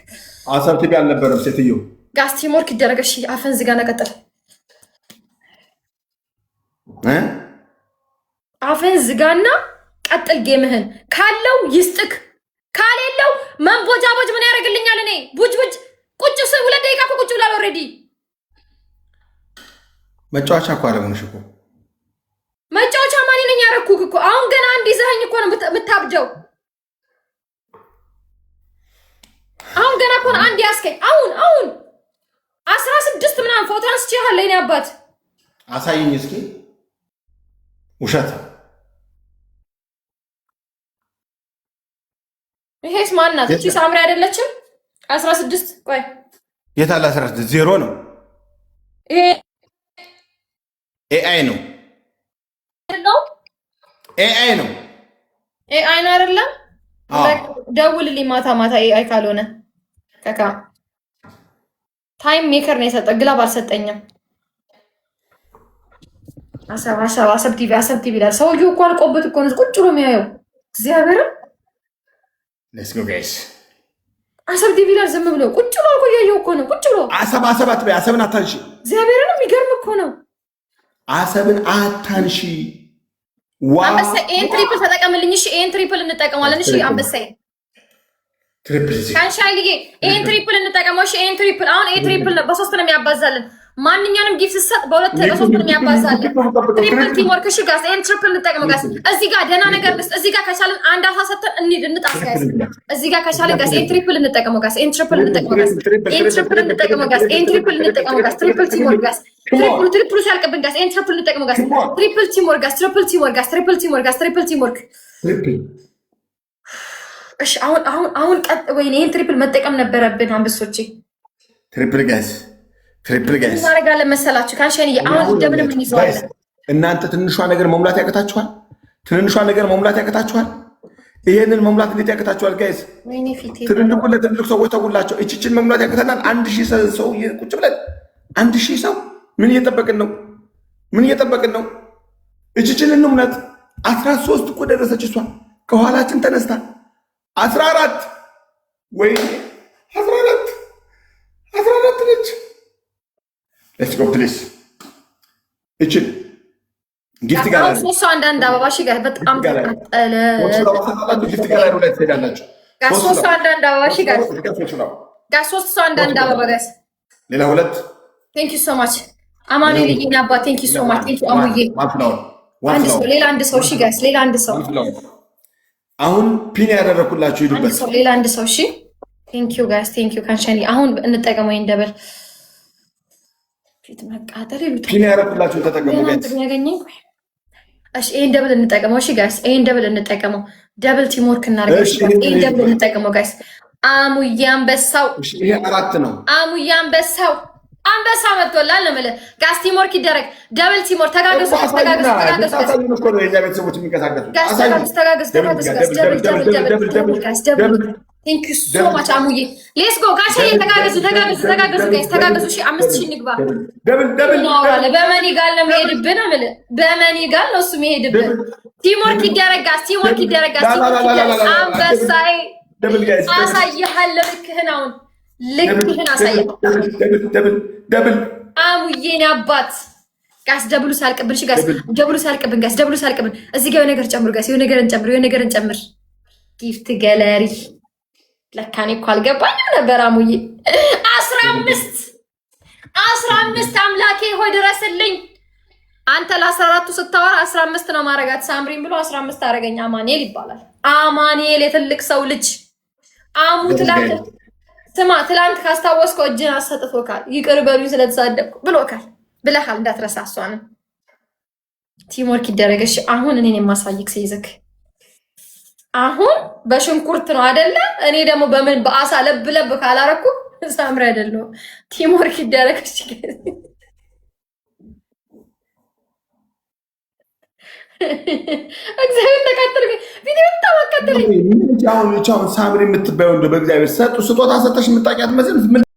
አሰብ ቲቪ አልነበረም ሴትዮ። Guys, teamwork ይደረግ። እሺ አፈን ዝጋ እና ቀጥል። እ አፍን ዝጋና ቀጥል game ህን። ካለው ይስጥክ፣ ካሌለው መንቦጃቦጅ ምን ያደርግልኛል? እኔ ቡጅ ቡጅ ቁጭ 2 ደቂቃ እኮ ቁጭ ብላል already። መጫወቻ እኮ አደረግንሽ እኮ። መጫወቻ ማን ነኝ ያደረኩህ እኮ። አሁን ገና አንድ ይዘኸኝ እኮ ነው የምታብጀው። አሁን ገና እኮ ነው አንድ ያስከኝ። አሁን 16 ምናምን ፎቶ አንስቼሃለሁ የእኔ አባት። አሳይኝ እስኪ። ውሸት። ይሄስ ማናት? እቺ ሳምሪ አይደለችም? 16 ቆይ። የታለ 16? ዜሮ ነው። ይሄ AI ነው። ነው። AI ነው። AI ነው አይደለም? አዎ። ደውልልኝ ማታ ማታ AI ካልሆነ። ከካ time maker ነው የሰጠ፣ glove አልሰጠኝም። አሰብ፣ አሰብ፣ አሰብ ቲቪ፣ አሰብ ቲቪ ይላል። ሰውዬው እኮ አልቆበት እኮ ነው ቁጭ ብሎ የሚያየው። እግዚአብሔርን። Let's go, guys. አሰብ ቲቪ ይላል። ዝም ብሎ ቁጭ ብሎ እኮ እያየው እኮ ነው ቁጭ ብሎ። አሰብ፣ አሰብ አትበይ። አሰብን አታንሺ። እግዚአብሔርን የሚገርም እኮ ነው። አሰብን አታንሺ። ዋ! አንበሳ፣ ይሄን triple ተጠቀምልኝ። እሺ፣ ይሄን triple እንጠቀማለን። እሺ አንበሳዬ። Triple። ካንሻይልዬ፣ ይሄን triple እንጠቀመው። እሺ፣ ይሄን triple አሁን ይሄ triple ነው፣ በሶስት ነው የሚያባዛልን። ማንኛውንም gift ስትሰጥ በሁለት በሶስት ነው የሚያባዛልን። Triple teamwork። እሺ guys፣ ይሄን triple እንጠቀመው guys። እዚህ ጋር ደህና ነገር ልስጥ። እዚህ ጋር ከቻልን አንድ አሳ ሰጥተን እንሂድ፣ እንጣስ guys። እዚህ ጋር ከቻልን guys፣ ይሄን triple እንጠቀመው guys። ይሄን triple እንጠቀመው guys። ይሄን triple እንጠቀመው guys። ይሄን triple እንጠቀመው guys። Triple teamwork guys። Triple ኡ triple ኡ ሲያልቅብን guys፣ ይሄን triple እንጠቀመው guys። Triple teamwork guys። Triple teamwork guys። Triple teamwork guys። Triple teamwork። Triple. እሺ፣ አሁን አሁን አሁን ቀጥ፣ ወይኔ ይሄን triple መጠቀም ነበረብን አንበሶቼ። Triple guys፣ triple guys. እናደርጋለን መሰላችሁ? ካንሸንዬ፣ አሁን እንደምንም እንይዘዋለን። እናንተ ትንሿ ነገር መሙላት ያቅታችኋል። ትንንሿ ነገር መሙላት ያቅታችኋል። ይሄንን መሙላት እንዴት ያቅታችኋል guys? ወይኔ ፊቴ። ትልልቁን ለትልልቅ ሰዎች ተውላቸው። እችችን መሙላት ያቅተናል። 1000 ሰው ቁጭ ብለን፣ 1000 ሰው ምን እየጠበቅን ነው? ምን እየጠበቅን ነው? እችችን እንሙላት። 13 እኮ ደረሰች እሷ ከኋላችን ተነስታ 14፣ ወይ 14፣ 14 ነች። Let's go, please። እችን gift gallery። ሶስት ሰው አንዳንድ አበባ። እሺ guys፣ በጣም ተቃጠለ። Gift gallery ላይ ትሄዳላችሁ። ሶስት ሰው አንዳንድ አበባ። እሺ guys፣ guys፣ ሶስት ሰው አንዳንድ አበባ guys። ሌላ ሁለት። Thank you so much አማኑኤል የኔ አባት፣ thank you so much, thank you አሙዬ። አንድ ሰው፣ ሌላ አንድ ሰው። እሺ guys፣ ሌላ አንድ ሰው። አሁን pin ያደረኩላችሁ ሂዱበት። ሰው፣ ሌላ አንድ ሰው። እሺ፣ thank you guys, thank you ካንሸኒ። አሁን እንጠቀመው ይሄን double። ፊት መቃጠል ይሉታል። Pin ያደረኩላችሁ ተጠቀሙ guys። ያገኘኝ። እሺ፣ ይሄን double እንጠቀመው። እሺ guys፣ ይሄን double እንጠቀመው። Double teamwork እናድርገው። ይሄን double እንጠቀመው guys። አሙዬ አንበሳው። ይሄ አራት ነው። አሙዬ አንበሳው፣ አንበሳ መጥቶላል ነው የምልህ። Guys፣ teamwork ይደረግ። Double teamwork። ተጋገዙ፣ ተጋገዙ፣ ተጋገዙ። እኮ ነው የኛ ቤተሰቦች የሚንቀሳቀሱ። Guys፣ ተጋገዙ፣ ተጋገዙ፣ ተጋገዙ guys። Double, double, double, double guys, double። Thank you so much አሙዬ። Let's go guys። ተጋገዙ፣ ተጋገዙ፣ ተጋገዙ guys፣ ተጋገዙ። እሺ፣ 5000 ንግባ። Double, double. እናወራለን። በመኒ ጋል ነው የሚሄድብን የምልህ። በመኒ ጋል ነው እሱ የሚሄድብን። Teamwork ይደረግ guys። Teamwork ይደረግ guys። Teamwork ይደረግ። አንበሳዬ፣ አሳይሃለሁ። ልክህን አሁን ልክህን አሳይሃለሁ። Double, double. አሙዬ የኔ አባት guys፣ double ኡ ሳያልቅብን። እሺ guys፣ double ኡ ሳያልቅብን guys፣ double ኡ ሳያልቅብን እዚህ ጋር የሆነ ነገር ጨምሩ guys፣ የሆነ ነገር እንጨምር፣ የሆነ ነገር እንጨምር። Gift gallery ለካ እኔ እኮ አልገባኝም ነበር አሙዬ። 15፣ 15፣ አምላኬ ሆይ ድረስልኝ። አንተ ለ14ቱ ስታወራ 15 ነው ማረጋት ሳምሪን ብሎ 15 አረገኝ። አማኑኤል ይባላል። አማኑኤል የትልቅ ሰው ልጅ አሙ። ትላንት ስማ፣ ትላንት ካስታወስከው እጅን አሰጥቶካል። ይቅር በሉኝ ስለተሳደብኩ ብሎካል፣ ብለሃል። እንዳትረሳ እሷንም። Teamwork ይደረገሽ። አሁን እኔን የማሳይክ ሲይዝክ አሁን በሽንኩርት ነው አደለ? እኔ ደግሞ በምን በአሳ ለብ ለብ ካላረኩ ሳምሪ አይደለሁም። Teamwork ይደረገሽ። እግዚአብሔር ተቃጠል፣ ቪዲዮ ተማቀጠለኝ። አሁን ሳምሪ የምትባየው እንደው በእግዚአብሔር ሰጡ ስጦታ ሰጠሽ የምታውቂያት መስል።